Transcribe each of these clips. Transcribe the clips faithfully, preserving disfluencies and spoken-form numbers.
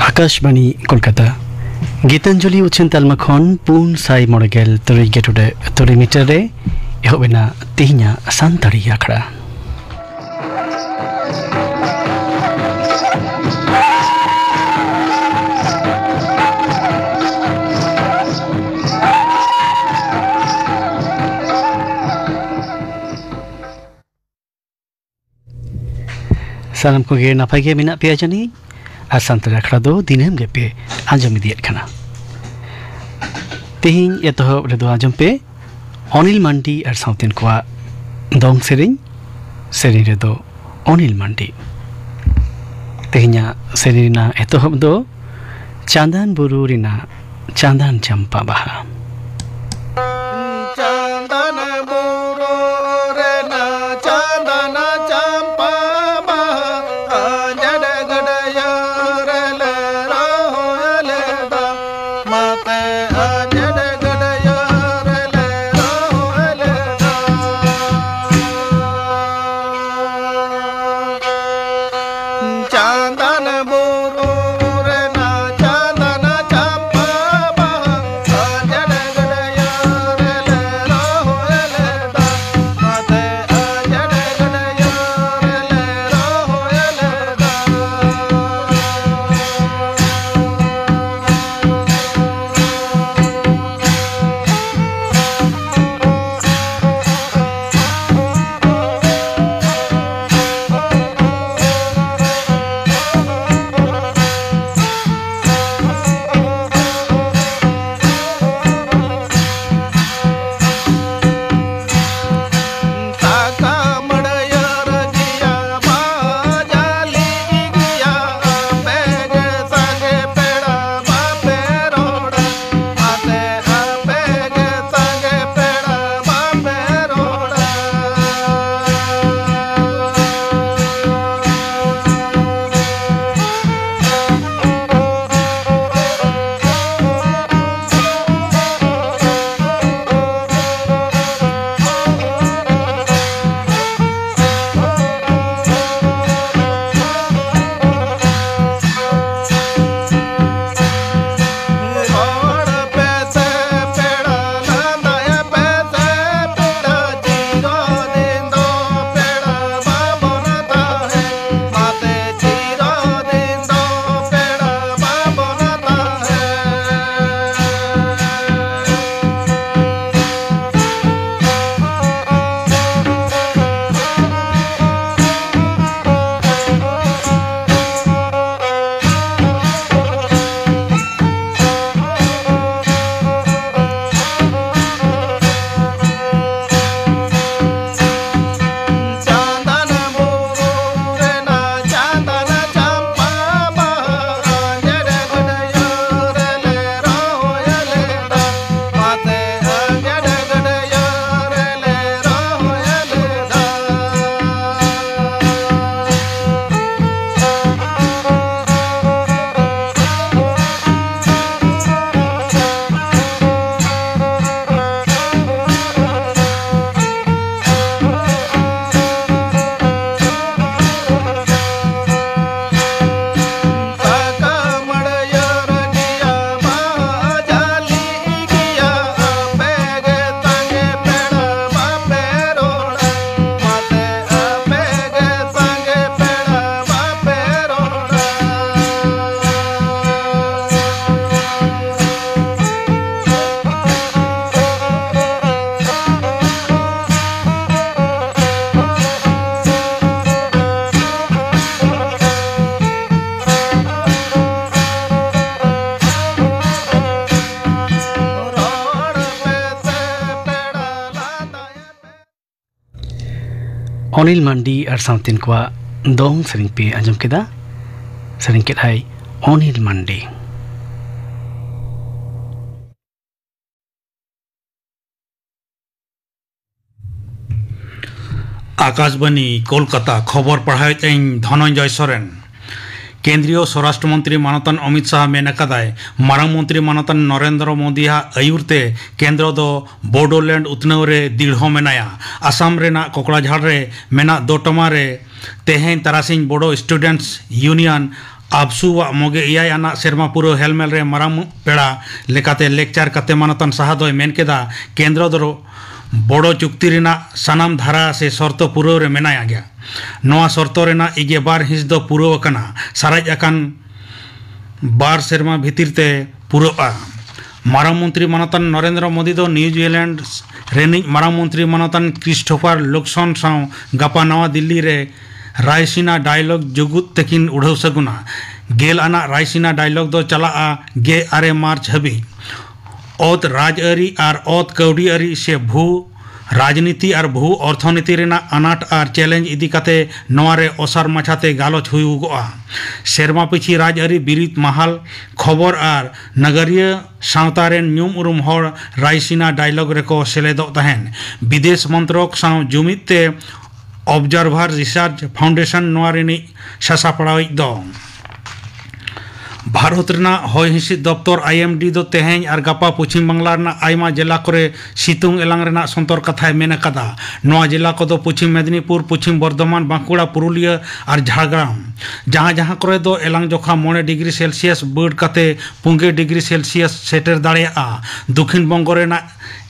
ᱟᱠᱟᱥᱵᱟᱬᱤ ᱠᱳᱞᱠᱟᱛᱟ᱾ ᱜᱤᱛᱟᱧᱡᱚᱞᱤ ᱩᱪᱷᱟᱹᱱ ᱛᱟᱞᱢᱟ ᱠᱷᱚᱱ ᱯᱩᱱ ᱥᱟᱭ ᱢᱚᱬᱮ ᱜᱮᱞ ᱛᱩᱨᱩᱭ ᱜᱮ ᱴᱩᱰᱟᱹᱜ ᱛᱩᱨᱩᱭ ᱢᱤᱴᱟᱨ ᱨᱮ ᱮᱦᱚᱵ ᱮᱱᱟ ᱛᱮᱦᱮᱧᱟᱜ ᱥᱟᱱᱛᱟᱲᱤ ᱟᱠᱷᱲᱟ᱾ ᱥᱟᱱᱟᱢ ᱠᱚᱜᱮ ᱱᱟᱯᱟᱭ ᱜᱮ ᱢᱮᱱᱟᱜ ᱯᱮᱭᱟ ᱡᱟᱹᱱᱤᱡ, ᱟᱨ ᱥᱟᱱᱛᱟᱲᱤ ᱟᱠᱷᱲᱟ ᱫᱚ ᱫᱤᱱᱟᱹᱢ ᱜᱮᱯᱮ ᱟᱸᱡᱚᱢ ᱤᱫᱤᱭᱮᱫ ᱠᱟᱱᱟ᱾ ᱛᱮᱦᱮᱧ ᱮᱛᱚᱦᱚᱵ ᱨᱮᱫᱚ ᱟᱸᱡᱚᱢ ᱯᱮ ᱚᱱᱤᱞ ᱢᱟᱱᱰᱤ ᱟᱨ ᱥᱟᱶᱛᱮᱱ ᱠᱚᱣᱟᱜ ᱫᱚᱝ ᱥᱮᱨᱮᱧ᱾ ᱥᱮᱨᱮᱧ ᱨᱮᱫᱚ ᱚᱱᱤᱞ ᱢᱟᱱᱰᱤ᱾ ᱛᱮᱦᱮᱧᱟᱜ ᱥᱮᱨᱮᱧ ᱨᱮᱱᱟᱜ ᱮᱛᱚᱦᱚᱵ ᱫᱚ ᱪᱟᱸᱫᱟᱱ ᱵᱩᱨᱩ ᱨᱮᱱᱟᱜ ᱪᱟᱸᱫᱟᱱ ᱪᱟᱢᱯᱟ ᱵᱟᱦᱟ᱾ ᱪᱟᱸᱫᱟᱱ ᱵᱩᱨᱩ ᱨᱮᱱᱟᱜ ᱪᱟᱸᱫᱟᱱ ᱪᱟᱢᱯᱟ ᱵᱟᱦᱟ, ᱟᱸᱡᱮᱰ ᱜᱟᱹᱰᱭᱟᱹ ᱨᱮᱞᱮ ᱨᱚᱦᱚᱭ ᱞᱮᱫᱟ᱾ ᱢᱟᱛᱮ ᱟᱸᱡᱮᱰ ᱜᱟᱹᱰᱭᱟᱹ ᱨᱮᱞᱮ ᱨᱚᱦᱚᱭ ᱞᱮᱫᱟ᱾ ᱪᱟᱸᱫᱟᱱ ᱵᱩᱨᱩ ᱨᱮᱱᱟᱜ ᱪᱟᱸᱫᱟᱱ ᱪᱟᱢᱯᱟ ᱵᱟᱦᱟ, ᱟᱸᱡᱮᱰ ᱚᱱᱤᱞ ᱢᱟᱱᱰᱤ ᱟᱨ ᱥᱟᱶᱛᱤᱱ ᱠᱚᱣᱟᱜ ᱫᱚᱝ ᱥᱮᱨᱮᱧ ᱯᱮ ᱟᱸᱡᱚᱢ ᱠᱮᱫᱟ᱾ ᱥᱮᱨᱮᱧ ᱠᱮᱫᱟᱭ ᱚᱱᱤᱞ ᱢᱟᱱᱰᱤ᱾ ᱟᱠᱟᱥᱵᱟᱱᱤ ᱠᱳᱞᱠᱟᱛᱟ, ᱠᱷᱚᱵᱚᱨ ᱯᱟᱲᱦᱟᱣᱮᱫ ᱟᱹᱧ ᱫᱷᱚᱱᱚᱱᱡᱚᱭ ᱥᱚᱨᱮᱱ᱾ ᱠᱮᱱᱫᱨᱤᱭᱚ ᱥᱚᱨᱟᱥᱴᱨᱚ ᱢᱚᱱᱛᱨᱤ ᱢᱟᱱᱚᱛᱟᱱ ᱚᱢᱤᱛ ᱥᱟᱦᱟ ᱢᱮᱱ ᱟᱠᱟᱫᱟᱭ, ᱢᱟᱨᱟᱝ ᱢᱚᱱᱛᱨᱤ ᱢᱟᱱᱚᱛᱟᱱ ᱱᱚᱨᱮᱱᱫᱨᱚ ᱢᱳᱫᱤᱭᱟᱜ ᱟᱹᱭᱩᱨ ᱛᱮ ᱠᱮᱱᱫᱨᱚ ᱫᱚ ᱵᱳᱰᱳᱞᱮᱱᱰ ᱩᱛᱱᱟᱹᱣ ᱨᱮ ᱫᱤᱲᱦᱚ ᱢᱮᱱᱟᱭᱟ᱾ ᱟᱥᱟᱢ ᱨᱮᱱᱟᱜ ᱠᱚᱠᱲᱟᱡᱷᱟᱲ ᱨᱮ ᱢᱮᱱᱟᱜ ᱫᱳᱴᱟᱢᱟ ᱨᱮ ᱛᱮᱦᱮᱧ ᱛᱟᱨᱟᱥᱤᱧ ᱵᱳᱰᱳ ᱥᱴᱩᱰᱮᱱᱴᱥ ᱤᱭᱩᱱᱤᱭᱚᱱ, ᱟᱵᱥᱩ ᱟᱜ ᱢᱚᱜᱮ ᱮᱭᱟᱭ ᱟᱱᱟᱜ ᱥᱮᱨᱢᱟ ᱯᱩᱨᱟᱹᱣ ᱦᱮᱞᱢᱮᱞ ᱨᱮ ᱢᱟᱨᱟᱝ ᱯᱮᱲᱟ ᱞᱮᱠᱟᱛᱮ ᱞᱮᱠᱪᱟᱨ ᱠᱟᱛᱮ ᱢᱟᱱᱚᱛᱟᱱ ᱥᱟᱦᱟ ᱫᱚᱭ ᱢᱮᱱ ᱠᱮᱫᱟ, ᱠᱮᱱᱫᱨᱚ ᱫᱚ ᱵᱳᱰᱳ ᱪᱩᱠᱛᱤ ᱨᱮᱱᱟᱜ ᱥᱟᱱᱟᱢ ᱫᱷᱟᱨᱟ ᱥᱮ ᱥᱚᱨᱛᱚ ᱯᱩᱨᱟᱹᱣ ᱨᱮ ᱢᱮᱱᱟᱭᱟ ᱜᱮᱭᱟ᱾ ᱱᱚᱣᱟ ᱥᱚᱨᱛᱚ ᱨᱮᱱᱟᱜ ᱤᱜᱮ ᱵᱟᱨ ᱦᱤᱸᱥ ᱫᱚ ᱯᱩᱨᱟᱹᱣ ᱟᱠᱟᱱᱟ᱾ ᱥᱟᱨᱮᱡ ᱟᱠᱟᱱ ᱵᱟᱨ ᱥᱮᱨᱢᱟ ᱵᱷᱤᱛᱤᱨ ᱛᱮ ᱯᱩᱨᱟᱹᱜᱼᱟ᱾ ᱢᱟᱨᱟᱝ ᱢᱚᱱᱛᱨᱤ ᱢᱟᱱᱚᱛᱟᱱ ᱱᱚᱨᱮᱱᱫᱨᱚ ᱢᱳᱫᱤ ᱫᱚ ᱱᱤᱭᱩᱡᱤᱞᱮᱱᱰ ᱨᱮᱱᱤᱡ ᱢᱟᱨᱟᱝ ᱢᱚᱱᱛᱨᱤ ᱢᱟᱱᱚᱛᱟᱱ ᱠᱨᱤᱥᱴᱳᱯᱷᱟᱨ ᱞᱩᱠᱥᱚᱱ ᱥᱟᱶ ᱜᱟᱯᱟ ᱱᱟᱣᱟ ᱫᱤᱞᱞᱤ ᱨᱮ ᱨᱟᱭᱥᱤᱱᱟ ᱰᱟᱭᱞᱚᱜᱽ ᱡᱩᱜᱩᱫ ᱛᱮᱠᱤᱱ ᱩᱰᱷᱟᱹᱣ ᱥᱟᱹᱜᱩᱱᱟ᱾ ᱜᱮᱞ ᱟᱱᱟᱜ ᱨᱟᱭᱥᱤᱱᱟ ᱰᱟᱭᱞᱚᱜᱽ ᱫᱚ ᱪᱟᱞᱟᱜᱼᱟ ᱜᱮᱞ ᱟᱨᱮ ᱢᱟᱨᱪ ᱦᱟᱹᱵᱤᱡ᱾ ᱚᱛ ᱨᱟᱡᱽᱟᱹᱨᱤ ᱟᱨ ᱚᱛ ᱠᱟᱹᱣᱰᱤᱟᱹᱨᱤ ᱥᱮ ᱵᱷᱩ ᱨᱟᱡᱽᱱᱤᱛᱤ ᱟᱨ ᱵᱷᱩ ᱚᱨᱛᱷᱚᱱᱤᱛᱤ ᱨᱮᱱᱟᱜ ᱟᱱᱟᱴ ᱟᱨ ᱪᱮᱞᱮᱧᱡᱽ ᱤᱫᱤ ᱠᱟᱛᱮ ᱱᱚᱣᱟ ᱨᱮ ᱚᱥᱟᱨ ᱢᱟᱪᱷᱟᱛᱮ ᱜᱟᱞᱚᱪ ᱦᱩᱭᱩᱜᱚᱜᱼᱟ᱾ ᱥᱮᱨᱢᱟ ᱯᱤᱪᱷᱤ ᱨᱟᱡᱽᱟᱹᱨᱤ ᱵᱤᱨᱤᱫ ᱢᱟᱦᱟᱞ, ᱠᱷᱚᱵᱚᱨ ᱟᱨ ᱱᱟᱜᱟᱨᱤᱭᱟᱹ ᱥᱟᱶᱛᱟ ᱨᱮᱱ ᱧᱩᱢ ᱩᱨᱩᱢ ᱦᱚᱲ ᱨᱟᱭᱥᱤᱱᱟ ᱰᱟᱭᱞᱚᱜᱽ ᱨᱮᱠᱚ ᱥᱮᱞᱮᱫᱚᱜ ᱛᱟᱦᱮᱸᱱ᱾ ᱵᱤᱫᱮᱥ ᱢᱚᱱᱛᱨᱚᱠ ᱥᱟᱶ ᱡᱩᱢᱤᱫ ᱛᱮ Observer Research Foundation ᱱᱚᱣᱟ ᱨᱤᱱᱤᱡ ᱥᱟᱥᱟᱯᱲᱟᱣᱤᱡ ᱫᱚ᱾ ᱵᱷᱟᱨᱚᱛ ᱨᱮᱱᱟᱜ ᱦᱚᱭ ᱦᱤᱸᱥᱤᱫ ᱫᱚᱯᱛᱚᱨ, ᱟᱭ ᱮᱢ ᱰᱤ, ᱫᱚ ᱛᱮᱦᱮᱧ ᱟᱨ ᱜᱟᱯᱟ ᱯᱚᱪᱷᱤᱢ ᱵᱟᱝᱞᱟ ᱨᱮᱱᱟᱜ ᱟᱭᱢᱟ ᱡᱮᱞᱟ ᱠᱚᱨᱮ ᱥᱤᱛᱩᱝ ᱮᱞᱟᱝ ᱨᱮᱱᱟᱜ ᱥᱚᱱᱛᱚᱨ ᱠᱟᱛᱷᱟᱭ ᱢᱮᱱ ᱟᱠᱟᱫᱟ᱾ ᱱᱚᱣᱟ ᱡᱮᱞᱟ ᱠᱚᱫᱚ ᱯᱚᱪᱷᱤᱢ ᱢᱮᱫᱽᱱᱤᱯᱩᱨ, ᱯᱚᱪᱷᱤᱢ ᱵᱚᱨᱫᱷᱚᱢᱟᱱ, ᱵᱟᱸᱠᱩᱲᱟ, ᱯᱩᱨᱩᱞᱤᱭᱟᱹ ᱟᱨ ᱡᱷᱟᱲᱜᱨᱟᱢ᱾ ᱡᱟᱦᱟᱸ ᱡᱟᱦᱟᱸ ᱠᱚᱨᱮ ᱫᱚ ᱮᱞᱟᱝ ᱡᱚᱠᱷᱟ ᱢᱚᱬᱮ ᱰᱤᱜᱽᱨᱤ ᱥᱮᱞᱥᱤᱭᱟᱥ ᱵᱟᱹᱲ ᱠᱟᱛᱮ ᱯᱩᱱᱜᱮ ᱰᱤᱜᱽᱨᱤ ᱥᱮᱞᱥᱤᱭᱟᱥ ᱥᱮᱴᱮᱨ ᱫᱟᱲᱮᱭᱟᱜᱼᱟ᱾ ᱫᱚᱠᱷᱤᱱ ᱵᱚᱝᱜᱚ ᱨᱮᱱᱟᱜ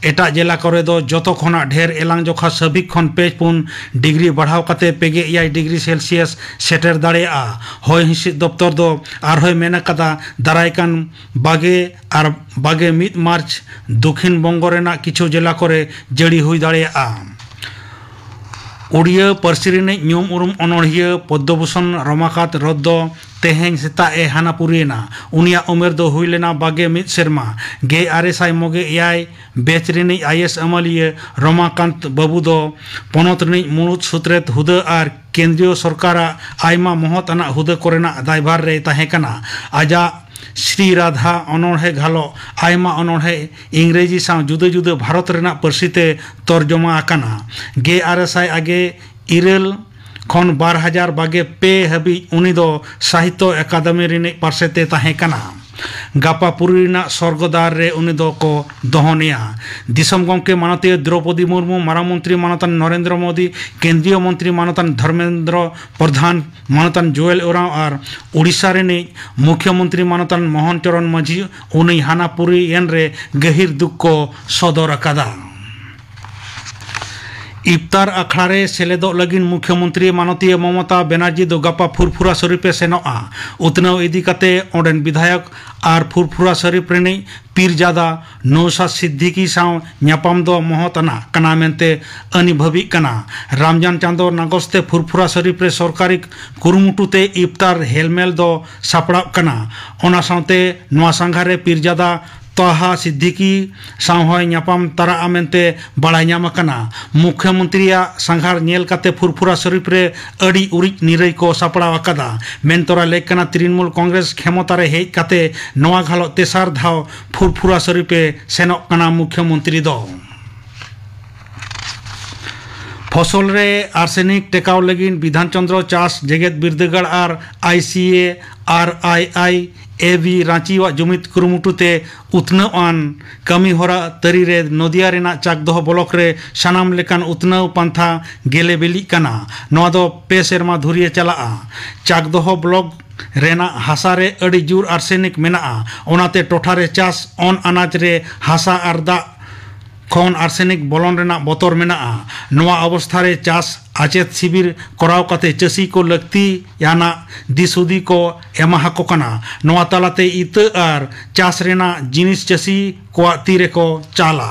ᱮᱴᱟᱜ ᱡᱮᱞᱟ ᱠᱚᱨᱮ ᱫᱚ ᱡᱚᱛᱚ ᱠᱷᱚᱱᱟᱜ ᱰᱷᱮᱨ ᱮᱞᱟᱝ ᱡᱚᱠᱷᱟ ᱥᱟᱹᱵᱤᱠ ᱠᱷᱚᱱ ᱯᱮ ᱯᱩᱱ ᱰᱤᱜᱽᱨᱤ ᱵᱟᱲᱦᱟᱣ ᱠᱟᱛᱮ ᱯᱮᱜᱮ ᱮᱭᱟᱭ ᱰᱤᱜᱽᱨᱤ ᱥᱮᱞᱥᱤᱭᱟᱥ ᱥᱮᱴᱮᱨ ᱫᱟᱲᱮᱭᱟᱜᱼᱟ᱾ ᱦᱚᱭ ᱦᱤᱸᱥᱤᱫ ᱫᱚᱯᱛᱚᱨ ᱫᱚ ᱟᱨᱦᱚᱸᱭ ᱢᱮᱱ ᱟᱠᱟᱫᱟ, ᱫᱟᱨᱟᱭ ᱠᱟᱱ ᱵᱟᱜᱮ ᱟᱨ ᱵᱟᱜᱮ ᱢᱤᱫ ᱢᱟᱨᱪ ᱫᱚᱠᱷᱤᱱ ᱵᱚᱝᱜᱚ ᱨᱮᱱᱟᱜ ᱠᱤᱪᱷᱩ ᱡᱮᱞᱟ ᱠᱚᱨᱮ ᱡᱟᱹᱲᱤ ᱦᱩᱭ ᱫᱟᱲᱮᱭᱟᱜᱼᱟ᱾ ᱩᱲᱤᱭᱟᱹ ᱯᱟᱹᱨᱥᱤ ᱨᱤᱱᱤᱡ ᱧᱩᱢ ᱩᱨᱩᱢ ᱚᱱᱚᱬᱦᱤᱭᱟᱹ ᱯᱚᱫᱽᱫᱚᱵᱷᱩᱥᱚᱱ ᱨᱚᱢᱟᱠᱟᱱᱛ ᱨᱚᱛᱷ ᱫᱚ ᱛᱮᱦᱮᱧ ᱥᱮᱛᱟᱜ ᱮ ᱦᱟᱱᱟᱯᱩᱨᱤᱭᱮᱱᱟ᱾ ᱩᱱᱤᱭᱟᱜ ᱩᱢᱮᱨ ᱫᱚ ᱦᱩᱭ ᱞᱮᱱᱟ ᱵᱟᱜᱮ ᱢᱤᱫ ᱥᱮᱨᱢᱟ᱾ ᱜᱮᱞ ᱟᱨᱮ ᱥᱟᱭ ᱢᱚᱜᱮ ᱮᱭᱟᱭ ᱵᱮᱪ ᱨᱤᱱᱤᱡ ᱟᱭ ᱮᱥ ᱟᱹᱢᱟᱹᱞᱤᱭᱟᱹ ᱨᱚᱢᱟᱠᱟᱱᱛ ᱵᱟᱹᱵᱩ ᱫᱚ ᱯᱚᱱᱚᱛ ᱨᱤᱱᱤᱡ ᱢᱩᱬᱩᱛ ᱥᱩᱛᱨᱮᱛ ᱦᱩᱫᱟᱹ ᱟᱨ ᱠᱮᱱᱫᱨᱤᱭᱚ ᱥᱚᱨᱠᱟᱨᱟᱜ ᱟᱭᱢᱟ ᱢᱚᱦᱚᱛ ᱟᱱᱟᱜ ᱦᱩᱫᱟᱹ ᱠᱚᱨᱮᱱᱟᱜ ᱫᱟᱭᱵᱷᱟᱨ ᱨᱮᱭ ᱛᱟᱦᱮᱸ ᱠᱟᱱᱟ᱾ ᱟᱡᱟᱜ ᱥᱨᱤ ᱨᱟᱫᱷᱟ ᱚᱱᱚᱬᱦᱮ ᱜᱷᱟᱞᱚᱜ ᱟᱭᱢᱟ ᱚᱱᱚᱬᱦᱮ ᱤᱝᱨᱮᱡᱤ ᱥᱟᱶ ᱡᱩᱫᱟᱹ ᱡᱩᱫᱟᱹ ᱵᱷᱟᱨᱚᱛ ᱨᱮᱱᱟᱜ ᱯᱟᱹᱨᱥᱤ ᱛᱮ ᱛᱚᱨᱡᱚᱢᱟ ᱟᱠᱟᱱᱟ᱾ ᱜᱮᱞ ᱟᱨᱮ ᱥᱟᱭ ᱟᱜᱮ ᱤᱨᱟᱹᱞ ᱠᱷᱚᱱ ᱵᱟᱨ ᱦᱟᱡᱟᱨ ᱵᱟᱜᱮ ᱯᱮ ᱦᱟᱹᱵᱤᱡ ᱩᱱᱤ ᱫᱚ ᱥᱟᱦᱤᱛᱛᱚ ᱮᱠᱟᱫᱮᱢᱤ ᱨᱤᱱᱤᱡ ᱯᱟᱨᱥᱮᱛ ᱮ ᱛᱟᱦᱮᱸ ᱠᱟᱱᱟ᱾ ᱜᱟᱯᱟᱯᱩᱨᱤ ᱨᱮᱱᱟᱜ ᱥᱚᱨᱜᱚᱫᱟᱨ ᱨᱮ ᱩᱱᱤ ᱫᱚᱠᱚ ᱫᱚᱦᱚᱱᱮᱭᱟ᱾ ᱫᱤᱥᱚᱢ ᱜᱚᱢᱠᱮ ᱢᱟᱱᱚᱛᱤᱭᱟᱹ ᱫᱨᱚᱣᱯᱚᱫᱤ ᱢᱩᱨᱢᱩ, ᱢᱟᱨᱟᱝ ᱢᱚᱱᱛᱨᱤ ᱢᱟᱱᱚᱛᱟᱱ ᱱᱚᱨᱮᱱᱫᱨᱚ ᱢᱳᱫᱤ, ᱠᱮᱱᱫᱨᱤᱭᱚ ᱢᱚᱱᱛᱨᱤ ᱢᱟᱱᱚᱛᱟᱱ ᱫᱷᱚᱨᱢᱮᱱᱫᱨᱚ ᱯᱨᱚᱫᱷᱟᱱ, ᱢᱟᱱᱚᱛᱟᱱ ᱡᱩᱭᱮᱞ ᱳᱨᱟᱸᱣ ᱟᱨ ᱳᱰᱤᱥᱟ ᱨᱤᱱᱤᱡ ᱢᱩᱠᱷᱭᱚᱢᱚᱱᱛᱨᱤ ᱢᱟᱱᱚᱛᱟᱱ ᱢᱳᱦᱚᱱ ᱪᱚᱨᱚᱱ ᱢᱟᱹᱡᱷᱤ ᱩᱱᱤ ᱦᱟᱱᱟᱯᱩᱨᱤ ᱮᱱ ᱨᱮ ᱜᱟᱹᱦᱤᱨ ᱫᱩᱠ ᱠᱚ ᱥᱚᱫᱚᱨ ᱟᱠᱟᱫᱟ᱾ ᱤᱯᱛᱟᱨ ᱟᱠᱷᱲᱟ ᱨᱮ ᱥᱮᱞᱮᱫᱚᱜ ᱞᱟᱹᱜᱤᱫ ᱢᱩᱠᱷᱭᱚᱢᱚᱱᱛᱨᱤ ᱢᱟᱱᱚᱛᱤᱭᱟᱹ ᱢᱚᱢᱚᱛᱟ ᱵᱮᱱᱟᱨᱡᱤ ᱫᱚ ᱜᱟᱯᱟ ᱯᱷᱩᱨᱯᱷᱩᱨᱟ ᱥᱚᱨᱤᱯ ᱮ ᱥᱮᱱᱚᱜᱼᱟ᱾ ᱩᱛᱱᱟᱹᱣ ᱤᱫᱤ ᱠᱟᱛᱮ ᱚᱸᱰᱮᱱ ᱵᱤᱫᱷᱟᱭᱚᱠ ᱟᱨ ᱯᱷᱩᱨᱯᱷᱩᱨᱟ ᱥᱚᱨᱤᱯ ᱨᱤᱱᱤᱡ ᱯᱤᱨᱡᱟᱫᱟ ᱱᱚᱣᱥᱟᱫ ᱥᱤᱫᱫᱤᱠᱤ ᱥᱟᱶ ᱧᱟᱯᱟᱢ ᱫᱚ ᱢᱚᱦᱚᱛ ᱟᱱᱟᱜ ᱠᱟᱱᱟ ᱢᱮᱱᱛᱮ ᱟᱹᱱᱤᱵᱷᱟᱹᱵᱤᱜ ᱠᱟᱱᱟ᱾ ᱨᱟᱢᱡᱟᱱ ᱪᱟᱸᱫᱚ ᱱᱟᱜᱚᱥ ᱛᱮ ᱯᱷᱩᱨᱯᱷᱩᱨᱟ ᱥᱚᱨᱤᱯ ᱨᱮ ᱥᱚᱨᱠᱟᱨᱤ ᱠᱩᱨᱩᱢᱩᱴᱩ ᱛᱮ ᱤᱯᱛᱟᱨ ᱦᱮᱞᱢᱮᱞ ᱫᱚ ᱥᱟᱯᱲᱟᱜ ᱠᱟᱱᱟ᱾ ᱚᱱᱟ ᱥᱟᱶᱛᱮ ᱱᱚᱣᱟ ᱥᱟᱸᱜᱷᱟᱨ ᱨᱮ ᱯᱤᱨᱡᱟᱫᱟ ᱛᱟᱦᱟ ᱥᱤᱫᱫᱤᱠᱤ ᱥᱟᱶ ᱦᱚᱸᱭ ᱧᱟᱯᱟᱢ ᱛᱟᱨᱟᱜᱼᱟ ᱢᱮᱱᱛᱮ ᱵᱟᱲᱟᱭ ᱧᱟᱢ ᱟᱠᱟᱱᱟ᱾ ᱢᱩᱠᱷᱭᱚᱢᱚᱱᱛᱨᱤᱭᱟᱜ ᱥᱟᱸᱜᱷᱟᱨ ᱧᱮᱞ ᱠᱟᱛᱮ ᱯᱷᱩᱨᱯᱷᱩᱨᱟ ᱥᱚᱨᱤᱯ ᱨᱮ ᱟᱹᱰᱤ ᱩᱨᱤᱡ ᱱᱤᱨᱟᱹᱭ ᱠᱚ ᱥᱟᱯᱲᱟᱣ ᱟᱠᱟᱫᱟ᱾ ᱢᱮᱱᱛᱚᱨᱟ ᱞᱮᱠ ᱠᱟᱱᱟ ᱛᱨᱤᱱᱢᱩᱞ ᱠᱚᱝᱜᱨᱮᱥ ᱠᱷᱮᱢᱚᱛᱟ ᱨᱮ ᱦᱮᱡ ᱠᱟᱛᱮ ᱱᱚᱣᱟ ᱜᱷᱟᱞᱚᱜ ᱛᱮᱥᱟᱨ ᱫᱷᱟᱣ ᱯᱷᱩᱨᱯᱷᱩᱨᱟ ᱥᱚᱨᱤᱯ ᱮ ᱥᱮᱱᱚᱜ ᱠᱟᱱᱟ ᱢᱩᱠᱷᱭᱚᱢᱚᱱᱛᱨᱤ ᱫᱚ᱾ ᱯᱷᱚᱥᱚᱞ ᱨᱮ ᱟᱨᱥᱮᱱᱤᱠ ᱴᱮᱠᱟᱣ ᱞᱟᱹᱜᱤᱫ ᱵᱤᱫᱷᱟᱱ ᱪᱚᱸᱫᱽᱨᱚ ᱪᱟᱥ ᱡᱮᱜᱮᱛ ᱵᱤᱨᱫᱟᱹᱜᱟᱲ ᱟᱨ ᱟᱭ ᱥᱤ ᱮ ᱟᱨ ᱟᱭ ᱟᱭ ᱮ ᱵᱤ ᱨᱟᱸᱪᱤᱣᱟᱜ ᱡᱩᱢᱤᱫ ᱠᱩᱨᱩᱢᱩᱴᱩ ᱛᱮ ᱩᱛᱱᱟᱹᱣ ᱟᱱ ᱠᱟᱹᱢᱤ ᱦᱚᱨᱟ ᱛᱟᱹᱨᱤ ᱨᱮ ᱱᱚᱫᱤᱭᱟ ᱨᱮᱱᱟᱜ ᱪᱟᱠᱫᱚᱦᱚ ᱵᱞᱚᱠ ᱨᱮ ᱥᱟᱱᱟᱢ ᱞᱮᱠᱟᱱ ᱩᱛᱱᱟᱹᱣ ᱯᱟᱱᱛᱷᱟ ᱜᱮᱞᱮ ᱵᱤᱞᱤᱜ ᱠᱟᱱᱟ᱾ ᱱᱚᱣᱟ ᱫᱚ ᱯᱮ ᱥᱮᱨᱢᱟ ᱫᱷᱩᱨᱤᱭᱟᱹ ᱪᱟᱞᱟᱜᱼᱟ᱾ ᱪᱟᱠᱫᱚᱦᱚ ᱵᱞᱚᱠ ᱨᱮᱱᱟᱜ ᱦᱟᱥᱟ ᱨᱮ ᱟᱹᱰᱤ ᱡᱳᱨ ᱟᱨᱥᱮᱱᱤᱠ ᱢᱮᱱᱟᱜᱼᱟ, ᱚᱱᱟᱛᱮ ᱴᱚᱴᱷᱟ ᱨᱮ ᱪᱟᱥ ᱚᱱ ᱟᱱᱟᱡᱽ ᱨᱮ ᱦᱟᱥᱟ ᱟᱨ ᱫᱟᱜ ᱠᱷᱚᱱ ᱟᱨᱥᱮᱱᱤᱠ ᱵᱚᱞᱚᱱ ᱨᱮᱱᱟᱜ ᱵᱚᱛᱚᱨ ᱢᱮᱱᱟᱜᱼᱟ᱾ ᱱᱚᱣᱟ ᱚᱵᱚᱥᱛᱷᱟ ᱨᱮ ᱪᱟᱥ ᱟᱪᱮᱛ ᱥᱤᱵᱤᱨ ᱠᱚᱨᱟᱣ ᱠᱟᱛᱮ ᱪᱟᱹᱥᱤ ᱠᱚ ᱞᱟᱹᱠᱛᱤᱭᱟᱱᱟᱜ ᱫᱤᱥ ᱦᱩᱫᱤ ᱠᱚ ᱮᱢᱟ ᱦᱟᱠᱚ ᱠᱟᱱᱟ᱾ ᱱᱚᱣᱟ ᱛᱟᱞᱟᱛᱮ ᱤᱛᱟᱹ ᱟᱨ ᱪᱟᱥ ᱨᱮᱱᱟᱜ ᱡᱤᱱᱤᱥ ᱪᱟᱹᱥᱤ ᱠᱚᱣᱟᱜ ᱛᱤ ᱨᱮᱠᱚ ᱪᱟᱞᱟ᱾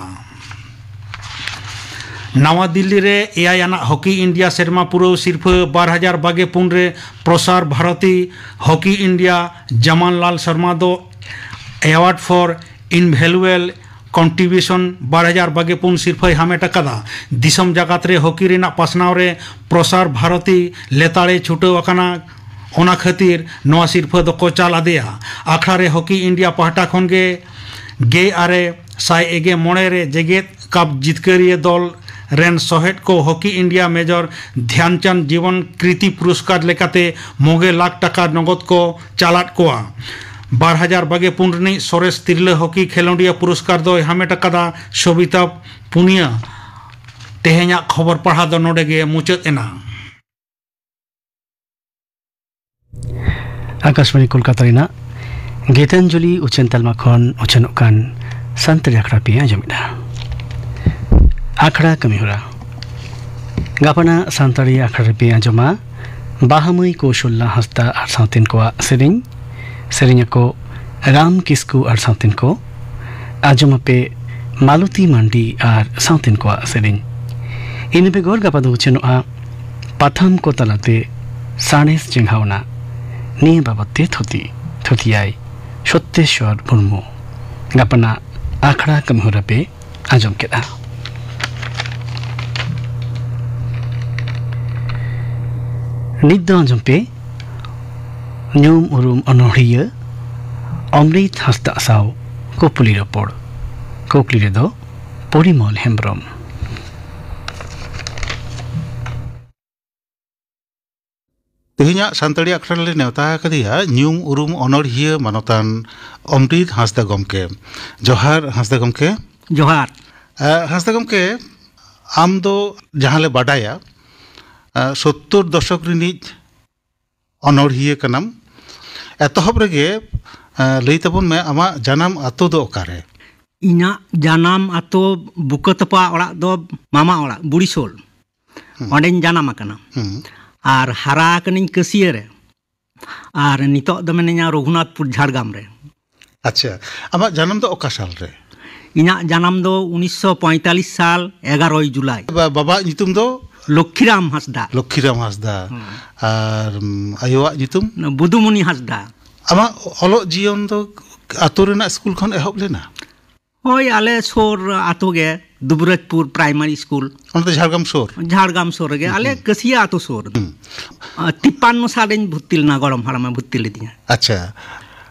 ᱱᱟᱣᱟ ᱫᱤᱞᱞᱤ ᱨᱮ ᱮᱭᱟᱭ ᱟᱱᱟᱜ ᱦᱚᱠᱤ ᱤᱱᱰᱤᱭᱟ ᱥᱮᱨᱢᱟ ᱯᱩᱨᱟᱹᱣ ᱥᱤᱨᱯᱷᱟᱹ ᱵᱟᱨ ᱦᱟᱡᱟᱨ ᱵᱟᱜᱮ ᱯᱩᱱ ᱨᱮ ᱯᱨᱚᱥᱟᱨ ᱵᱷᱟᱨᱚᱛᱤ ᱦᱚᱠᱤ ᱤᱱᱰᱤᱭᱟ ᱡᱟᱢᱟᱱ ᱞᱟᱞ ᱥᱚᱨᱢᱟ ᱫᱚ Award for Invaluable Contribution ᱵᱟᱨ ᱦᱟᱡᱟᱨ ᱵᱟᱜᱮ ᱯᱩᱱ ᱥᱤᱨᱯᱷᱟᱹᱭ ᱦᱟᱢᱮᱴ ᱟᱠᱟᱫᱟ᱾ ᱫᱤᱥᱚᱢ ᱡᱟᱠᱟᱛ ᱨᱮ ᱦᱚᱠᱤ ᱨᱮᱱᱟᱜ ᱯᱟᱥᱱᱟᱣ ᱨᱮ ᱯᱨᱚᱥᱟᱨ ᱵᱷᱟᱨᱚᱛᱤ ᱞᱮᱛᱟᱲᱮ ᱪᱷᱩᱴᱟᱹᱣ ᱟᱠᱟᱱᱟ, ᱚᱱᱟ ᱠᱷᱟᱹᱛᱤᱨ ᱱᱚᱣᱟ ᱥᱤᱨᱯᱷᱟᱹ ᱫᱚᱠᱚ ᱪᱟᱞ ᱟᱫᱮᱭᱟ᱾ ᱟᱠᱷᱲᱟ ᱨᱮ ᱦᱚᱠᱤ ᱤᱱᱰᱤᱭᱟ ᱯᱟᱦᱴᱟ ᱠᱷᱚᱱ ᱜᱮ ᱜᱮᱞ ᱟᱨᱮ ᱥᱟᱭ ᱮᱜᱮ ᱢᱚᱬᱮ ᱨᱮ ᱡᱮᱜᱮᱛ ᱠᱟᱯ ᱡᱤᱛᱠᱟᱹᱨᱤᱭᱟᱹ ᱫᱚᱞ ᱨᱮᱱ ᱥᱚᱦᱮᱫ ᱠᱚ ᱦᱚᱠᱤ ᱤᱱᱰᱤᱭᱟ ᱢᱮᱡᱚᱨ ᱫᱷᱭᱟᱱᱪᱟᱸᱫᱽ ᱡᱤᱵᱚᱱ ᱠᱨᱤᱛᱤ ᱯᱩᱨᱚᱥᱠᱟᱨ ᱞᱮᱠᱟᱛᱮ ᱢᱚᱜᱮ ᱞᱟᱠᱷ ᱴᱟᱠᱟ ᱱᱚᱜᱚᱫ ᱠᱚ ᱪᱟᱞᱟᱫ ᱠᱚᱣᱟ᱾ ᱵᱟᱨ ᱦᱟᱡᱟᱨ ᱵᱟᱜᱮ ᱯᱩᱱ ᱨᱤᱱᱤᱡ ᱥᱚᱨᱮᱥ ᱛᱤᱨᱞᱟᱹ ᱦᱚᱠᱤ ᱠᱷᱮᱞᱳᱸᱰᱤᱭᱟᱹ ᱯᱩᱨᱚᱥᱠᱟᱨ ᱫᱚᱭ ᱦᱟᱢᱮᱴ ᱟᱠᱟᱫᱟ ᱥᱚᱵᱤᱛᱟ ᱯᱩᱱᱤᱭᱟ᱾ ᱛᱮᱦᱮᱧᱟᱜ ᱠᱷᱚᱵᱚᱨ ᱯᱟᱲᱦᱟᱣ ᱫᱚ ᱱᱚᱰᱮ ᱜᱮ ᱢᱩᱪᱟᱹᱫ ᱮᱱᱟ᱾ ᱟᱠᱟᱥᱵᱟᱬᱤ ᱠᱳᱞᱠᱟᱛᱟ ᱨᱮᱱᱟᱜ ᱜᱤᱛᱟᱧᱡᱚᱞᱤ ᱩᱪᱷᱟᱹᱱ ᱛᱟᱞᱢᱟ ᱠᱷᱚᱱ ᱩᱪᱷᱟᱹᱱᱚᱜ ᱠᱟᱱ ᱥᱟᱱᱛᱟᱲᱤ ᱟᱠᱷᱲᱟ ᱯᱮ ᱟᱸᱡᱚᱢᱮᱫᱟ᱾ ᱟᱠᱷᱲᱟ ᱠᱟᱹᱢᱤᱦᱚᱨᱟ᱾ ᱜᱟᱯᱟᱱᱟᱜ ᱥᱟᱱᱛᱟᱲᱤ ᱟᱠᱷᱲᱟ ᱨᱮᱯᱮ ᱟᱸᱡᱚᱢᱟ ᱵᱟᱦᱟ ᱢᱟᱹᱭ ᱠᱳᱥᱚᱞᱞᱟ ᱦᱟᱸᱥᱫᱟ ᱟᱨ ᱥᱟᱶᱛᱮᱱ ᱠᱚᱣᱟᱜ ᱥᱮᱨᱮᱧ, ᱥᱮᱨᱮᱧ ᱟᱠᱚ ᱨᱟᱢ ᱠᱤᱥᱠᱩ ᱟᱨ ᱥᱟᱶᱛᱮᱱ ᱠᱚ, ᱟᱸᱡᱚᱢ ᱟᱯᱮ ᱢᱟᱞᱚᱛᱤ ᱢᱟᱱᱰᱤ ᱟᱨ ᱥᱟᱶᱛᱮᱱ ᱠᱚᱣᱟᱜ ᱥᱮᱨᱮᱧ᱾ ᱤᱱᱟᱹ ᱵᱮᱜᱚᱨ ᱜᱟᱯᱟ ᱫᱚ ᱩᱪᱷᱟᱹᱱᱚᱜᱼᱟ ᱯᱟᱛᱷᱟᱢ ᱠᱚ ᱛᱟᱞᱟᱛᱮ ᱥᱟᱬᱮᱥ ᱪᱮᱸᱜᱷᱟᱣᱱᱟ᱾ ᱱᱤᱭᱟᱹ ᱵᱟᱵᱚᱫ ᱛᱮ ᱛᱷᱩᱛᱤ, ᱛᱷᱩᱛᱤᱭᱟᱭ ᱥᱚᱛᱭᱮᱥᱣᱚᱨ ᱢᱩᱨᱢᱩ᱾ ᱜᱟᱯᱟᱱᱟᱜ ᱟᱠᱷᱲᱟ ᱠᱟᱹᱢᱤᱦᱚᱨᱟ ᱯᱮ ᱟᱸᱡᱚᱢ ᱠᱮᱫᱟ᱾ ᱱᱤᱛ ᱫᱚ ᱟᱸᱡᱚᱢ ᱯᱮ ᱧᱩᱢ ᱩᱨᱩᱢ ᱚᱱᱚᱬᱦᱤᱭᱟᱹ ᱚᱢᱨᱤᱛ ᱦᱟᱸᱥᱫᱟᱜ ᱥᱟᱶ ᱠᱩᱯᱞᱤ ᱨᱚᱯᱚᱲ᱾ ᱠᱩᱠᱞᱤ ᱨᱮᱫᱚ ᱯᱚᱨᱤᱢᱚᱞ ᱦᱮᱢᱵᱽᱨᱚᱢ᱾ ᱛᱮᱦᱮᱧᱟᱜ ᱥᱟᱱᱛᱟᱲᱤ ᱟᱠᱷᱲᱟ ᱨᱮᱞᱮ ᱱᱮᱣᱛᱟ ᱟᱠᱟᱫᱮᱭᱟ ᱧᱩᱢ ᱩᱨᱩᱢ ᱚᱱᱚᱬᱦᱤᱭᱟᱹ ᱢᱟᱱᱚᱛᱟᱱ ᱚᱢᱨᱤᱛ ᱦᱟᱸᱥᱫᱟ ᱜᱚᱢᱠᱮ᱾ ᱡᱚᱦᱟᱨ ᱦᱟᱸᱥᱫᱟ ᱜᱚᱢᱠᱮ᱾ ᱡᱚᱦᱟᱨ᱾ ᱮ, ᱦᱟᱸᱥᱫᱟ ᱜᱚᱢᱠᱮ, ᱟᱢ ᱫᱚ ᱡᱟᱦᱟᱸ ᱞᱮ ᱵᱟᱰᱟᱭᱟ, ᱮ, ᱥᱳᱛᱛᱳᱨ ᱫᱚᱥᱚᱠ ᱨᱤᱱᱤᱡ ᱚᱱᱚᱬᱦᱤᱭᱟᱹ ᱠᱟᱱᱟᱢ᱾ ᱮᱛᱚᱦᱚᱵ ᱨᱮᱜᱮ, ᱮ, ᱞᱟᱹᱭ ᱛᱟᱵᱚᱱ ᱢᱮ, ᱟᱢᱟᱜ ᱡᱟᱱᱟᱢ ᱟᱛᱳ ᱫᱚ ᱚᱠᱟᱨᱮ? ᱤᱧᱟᱹᱜ ᱡᱟᱱᱟᱢ ᱟᱛᱳ ᱵᱩᱠᱟᱹ ᱛᱚᱯᱟ ᱚᱲᱟᱜ ᱫᱚ ᱢᱟᱢᱟ ᱚᱲᱟᱜ ᱵᱩᱲᱤᱥᱳᱞ᱾ ᱦᱩᱸ᱾ ᱚᱸᱰᱮᱧ ᱡᱟᱱᱟᱢ ᱟᱠᱟᱱᱟ᱾ ᱦᱩᱸ᱾ ᱟᱨ ᱦᱟᱨᱟ ᱟᱠᱟᱱᱟᱹᱧ ᱠᱟᱹᱥᱤᱭᱟᱹ ᱨᱮ᱾ ᱟᱨ ᱱᱤᱛᱚᱜ ᱫᱚ ᱢᱤᱱᱟᱹᱧᱟ ᱨᱚᱜᱷᱩᱱᱟᱛᱷᱯᱩᱨ, ᱡᱷᱟᱲᱜᱨᱟᱢ ᱨᱮ᱾ ᱟᱪᱪᱷᱟ, ᱟᱢᱟᱜ ᱡᱟᱱᱟᱢ ᱫᱚ ᱚᱠᱟ ᱥᱟᱞ ᱨᱮ? ᱤᱧᱟᱹᱜ ᱡᱟᱱᱟᱢ ᱫᱚ ᱩᱱᱤᱥᱥᱚ ᱯᱚᱸᱭᱛᱟᱞᱤᱥ ᱥᱟᱞ ᱮᱜᱟᱨᱚᱭ ᱡᱩᱞᱟᱭ᱾ ᱵᱟ-, ᱵᱟᱵᱟᱣᱟᱜ ᱧᱩᱛᱩᱢ ᱫᱚ? ᱞᱚᱠᱠᱷᱤᱨᱟᱢ ᱦᱟᱸᱥᱫᱟ᱾ ᱞᱚᱠᱠᱷᱤᱨᱟᱢ ᱦᱟᱸᱥᱫᱟ᱾ ᱦᱩᱸ᱾ ᱟᱨ, ᱩᱢ, ᱟᱭᱳᱣᱟᱜ ᱧᱩᱛᱩᱢ? ᱵᱩᱫᱩᱢᱩᱱᱤ ᱦᱟᱸᱥᱫᱟ᱾ ᱟᱢᱟᱜ ᱚᱞᱚᱜ ᱡᱤᱭᱚᱱ ᱫᱚ ᱟᱛᱳ ᱨᱮᱱᱟᱜ ᱥᱠᱩᱞ ᱠᱷᱚᱱ ᱮᱦᱚᱵ ᱞᱮᱱᱟ? ᱦᱳᱭ, ᱟᱞᱮ ᱥᱩᱨ ᱟᱛᱳ ᱜᱮ, ᱫᱩᱵᱨᱟᱡᱽᱯᱩᱨ ᱯᱨᱟᱭᱢᱟᱨᱤ ᱥᱠᱩᱞ᱾ ᱚᱱᱟ ᱫᱚ ᱡᱷᱟᱲᱜᱨᱟᱢ ᱥᱩᱨ? ᱡᱷᱟᱲᱜᱨᱟᱢ ᱥᱩᱨ ᱨᱮᱜᱮ, ᱦᱩᱸ, ᱟᱞᱮ ᱦᱩᱸ᱾ ᱠᱟᱹᱥᱤᱭᱟ ᱟᱛᱳ ᱥᱩᱨ᱾ ᱦᱩᱸ᱾ ᱟᱨ ᱛᱤᱯᱯᱟᱱᱱᱚ ᱥᱟᱞ ᱨᱤᱧ ᱵᱷᱚᱨᱛᱤ ᱞᱮᱱᱟ, ᱜᱚᱲᱚᱢ ᱦᱟᱲᱟᱢᱮ ᱵᱷᱚᱨᱛᱤ ᱞᱤᱫᱤᱧᱟ᱾ ᱟᱪᱪᱷᱟ᱾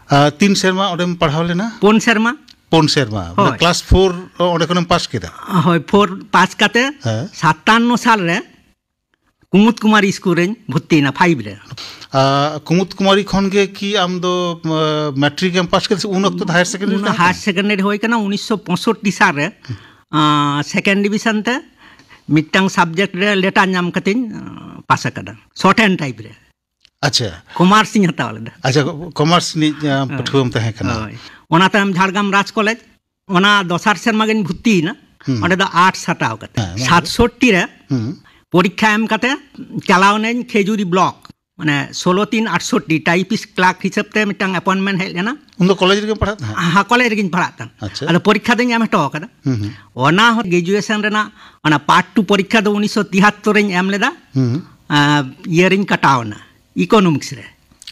ᱟᱨ ᱛᱤᱱ ᱥᱮᱨᱢᱟ ᱚᱸᱰᱮᱢ ᱯᱟᱲᱦᱟᱣ ᱞᱮᱱᱟ? ᱯᱩᱱ ᱥᱮᱨᱢᱟ᱾ ᱯᱩᱱ ᱥᱮᱨᱢᱟ, ᱢᱟᱱᱮ ᱦᱳᱭ᱾ ᱠᱞᱟᱥ ᱯᱷᱳᱨ ᱚᱸᱰᱮ ᱠᱷᱚᱱᱮᱢ ᱯᱟᱥ ᱠᱮᱫᱟ? ᱦᱳᱭ, ᱯᱷᱳᱨ ᱯᱟᱥ ᱠᱟᱛᱮ ᱦᱮᱸ᱾ ᱥᱟᱛᱟᱱᱱᱚ ᱥᱟᱞ ᱨᱮ ᱠᱩᱢᱩᱫ ᱠᱩᱢᱟᱨᱤ ᱥᱠᱩᱞ ᱨᱮᱧ ᱵᱷᱚᱨᱛᱤᱭᱮᱱᱟ, ᱯᱷᱟᱭᱤᱵᱷ ᱨᱮ᱾ ᱟᱨ ᱠᱩᱢᱩᱫ ᱠᱩᱢᱟᱨᱤ ᱠᱷᱚᱱ ᱜᱮ ᱠᱤ ᱟᱢ ᱫᱚ, ᱟᱸ, ᱢᱮᱴᱨᱤᱠ ᱮᱢ ᱯᱟᱥ ᱠᱮᱫᱟ ᱥᱮ ᱩᱱ ᱚᱠᱛᱚ ᱫᱚ ᱦᱟᱭᱟᱨ ᱥᱮᱠᱮᱱᱰᱟᱨᱤ ᱩᱱ ᱛᱟᱦᱮᱸ ᱦᱟᱭᱟᱨ ᱠᱟᱱᱟ? ᱥᱮᱠᱮᱱᱰᱟᱨᱤ ᱦᱩᱭ ᱠᱟᱱᱟ ᱩᱱᱤᱥᱥᱚ ᱯᱚᱸᱭᱥᱚᱴᱴᱤ ᱥᱟᱞ ᱨᱮ, ᱟᱸ, ᱥᱮᱠᱮᱱᱰ ᱰᱤᱵᱤᱥᱚᱱ ᱛᱮ ᱢᱤᱫᱴᱟᱝ ᱥᱟᱵᱡᱮᱠᱴ ᱨᱮ ᱞᱮᱴᱟᱨ ᱧᱟᱢ ᱠᱟᱛᱮᱧ, ᱟᱸ, ᱯᱟᱥ ᱟᱠᱟᱫᱟ, ᱥᱚᱨᱴ ᱦᱮᱱᱰ ᱴᱟᱭᱤᱯ ᱨᱮ᱾ ᱟᱪᱪᱷᱟ᱾ ᱠᱚᱢᱟᱨᱥ ᱤᱧ ᱦᱟᱛᱟᱣ ᱞᱮᱫᱟ᱾ ᱟᱪᱪᱷᱟ, ᱠᱚᱢᱟᱨᱥ ᱨᱤᱱᱤᱡ, ᱟᱸ, ᱦᱳᱭ᱾ ᱯᱟᱹᱴᱷᱩᱣᱟᱹᱢ ᱛᱟᱦᱮᱸ ᱠᱟᱱᱟ᱾ ᱦᱳᱭ᱾ ᱚᱱᱟ ᱛᱟᱭᱚᱢ ᱡᱷᱟᱲᱜᱨᱟᱢ ᱨᱟᱡᱽ ᱠᱚᱞᱮᱡᱽ, ᱚᱱᱟ ᱫᱚᱥᱟᱨ ᱥᱮᱨᱢᱟ ᱜᱤᱧ ᱵᱷᱚᱨᱛᱤᱭᱮᱱᱟ᱾ ᱦᱩᱸ᱾ ᱚᱸᱰᱮ ᱫᱚ ᱟᱨᱴᱥ ᱦᱟᱛᱟᱣ ᱠᱟᱛᱮ᱾ ᱦᱮᱸ, ᱢᱟ ᱞᱟᱹᱭ ᱢᱮ᱾ ᱥᱟᱛᱥᱚᱴᱴᱤ ᱨᱮ ᱦᱩᱸ᱾ ᱯᱚᱨᱤᱠᱠᱷᱟ ᱮᱢ ᱠᱟᱛᱮ ᱪᱟᱞᱟᱣ ᱱᱟᱹᱧ ᱠᱷᱮᱡᱩᱨᱤ ᱵᱞᱚᱠ, ᱢᱟᱱᱮ ᱥᱳᱞᱳ ᱛᱤᱱ ᱟᱴᱥᱚᱴᱴᱤ, ᱴᱟᱭᱤᱯᱤᱥᱴ ᱠᱞᱟᱨᱠ ᱦᱤᱥᱟᱹᱵ ᱛᱮ ᱢᱤᱫᱴᱟᱝ ᱮᱯᱚᱭᱮᱱᱴᱢᱮᱱᱴ ᱦᱮᱡ ᱞᱮᱱᱟ᱾ ᱩᱱ ᱫᱚ ᱠᱚᱞᱮᱡᱽ ᱨᱮᱜᱮᱢ ᱯᱟᱲᱦᱟᱜ ᱛᱟᱦᱮᱸᱫ? ᱦᱮᱸ, ᱠᱚᱞᱮᱡᱽ ᱨᱮᱜᱤᱧ ᱯᱟᱲᱦᱟᱜ ᱛᱟᱦᱮᱸᱫ᱾ ᱟᱪᱪᱷᱟ᱾ ᱟᱫᱚ ᱯᱚᱨᱤᱠᱠᱷᱟ ᱫᱚᱧ ᱮᱢ ᱦᱚᱴᱚ ᱟᱠᱟᱫᱟ᱾ ᱦᱩᱸ, ᱦᱩᱸ᱾ ᱚᱱᱟ ᱦᱚᱸ ᱜᱨᱮᱡᱩᱭᱮᱥᱚᱱ ᱨᱮᱱᱟᱜ ᱚᱱᱟ ᱯᱟᱨᱴ ᱴᱩ ᱯᱚᱨᱤᱠᱠᱷᱟ ᱫᱚ ᱩᱱᱤᱥᱥᱚ ᱛᱤᱦᱟᱛᱛᱚᱨ ᱨᱤᱧ ᱮᱢ ᱞᱮᱫᱟ᱾ ᱦᱩᱸ, ᱦᱩᱸ᱾ ᱟᱸ, ᱤᱭᱟᱹ ᱨᱤᱧ ᱠᱟᱴᱟᱣ ᱮᱱᱟ, ᱤᱠᱳᱱᱚᱢᱤᱠᱥ ᱨᱮ᱾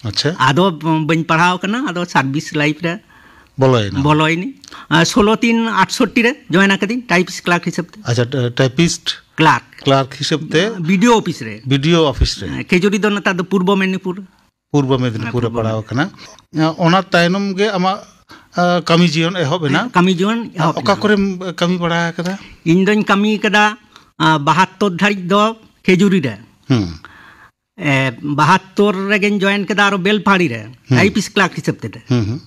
ᱟᱪᱪᱷᱟ᱾ ᱟᱫᱚ ᱵᱟᱹᱧ ᱯᱟᱲᱦᱟᱣ ᱠᱟᱱᱟ, ᱟᱫᱚ ᱥᱟᱨᱵᱷᱤᱥ ᱞᱟᱭᱤᱯᱷ ᱨᱮ ᱵᱚᱞᱚᱭᱮᱱᱟ᱾ ᱵᱚᱞᱚᱭᱮᱱᱟᱹᱧ᱾ ᱟᱨ ᱥᱳᱞᱳ ᱛᱤᱱ ᱟᱴᱥᱚᱴᱴᱤ ᱨᱮ ᱡᱚᱭᱮᱱ ᱟᱠᱟᱫᱟᱹᱧ ᱴᱟᱭᱤᱯᱤᱥᱴ ᱠᱞᱟᱨᱠ ᱦᱤᱥᱟᱹᱵ ᱛᱮ᱾ ᱟᱪᱪᱷᱟ, ᱴᱟ-, ᱴᱟᱭᱤᱯᱤᱥᱴ ᱠᱞᱟᱨᱠ᱾ ᱠᱞᱟᱨᱠ ᱦᱤᱥᱟᱹᱵ ᱛᱮ? ᱵᱤᱰᱤᱳ ᱚᱯᱷᱤᱥ ᱨᱮ᱾ ᱵᱤᱰᱤᱳ ᱚᱯᱷᱤᱥ ᱨᱮ᱾ ᱦᱮᱸ, ᱠᱷᱮᱡᱩᱨᱤ ᱫᱚ ᱱᱮᱛᱟᱨ ᱫᱚ ᱯᱩᱨᱵᱚ ᱢᱮᱫᱤᱱᱤᱯᱩᱨ᱾ ᱯᱩᱨᱵᱚ ᱢᱮᱫᱤᱱᱤᱯᱩᱨ ᱨᱮ ᱦᱮᱸ, ᱯᱩᱨᱵᱚ ᱯᱟᱲᱟᱣ ᱢᱮᱫᱤᱱᱤᱯᱩᱨ᱾ ᱟᱠᱟᱱᱟ᱾ ᱚᱱᱟ ᱛᱟᱭᱱᱚᱢ ᱜᱮ ᱟᱢᱟᱜ, ᱟ, ᱠᱟᱹᱢᱤ ᱡᱤᱭᱚᱱ ᱮᱦᱚᱵ ᱮᱱᱟ? ᱦᱮᱸ, ᱠᱟᱹᱢᱤ ᱡᱤᱭᱚᱱ ᱮᱦᱚᱵ ᱚᱠᱟ ᱮᱱᱟ᱾ ᱠᱚᱨᱮᱢ ᱠᱟᱹᱢᱤ ᱵᱟᱲᱟ ᱟᱠᱟᱫᱟ? ᱤᱧ ᱫᱚᱧ ᱠᱟᱹᱢᱤ ᱟᱠᱟᱫᱟ, ᱟ, ᱵᱟᱦᱟᱛᱛᱚᱨ ᱫᱷᱟᱹᱨᱤᱡ ᱫᱚ ᱠᱷᱮᱡᱩᱨᱤ ᱨᱮ᱾ ᱦᱩᱸ᱾ ᱮ, ᱵᱟᱦᱟᱛᱛᱚᱨ ᱨᱮᱜᱮᱧ ᱡᱚᱭᱮᱱ ᱠᱮᱫᱟ ᱟᱨᱚ ᱵᱮᱞᱯᱟᱦᱟᱲᱤ ᱨᱮ, ᱦᱩᱸ᱾ ᱴᱟᱭᱤᱯᱤᱥᱴ ᱠᱞᱟᱨᱠ ᱦᱤᱥᱟᱹᱵ ᱛᱮ᱾ ᱦᱩᱸ, ᱦᱩᱸ᱾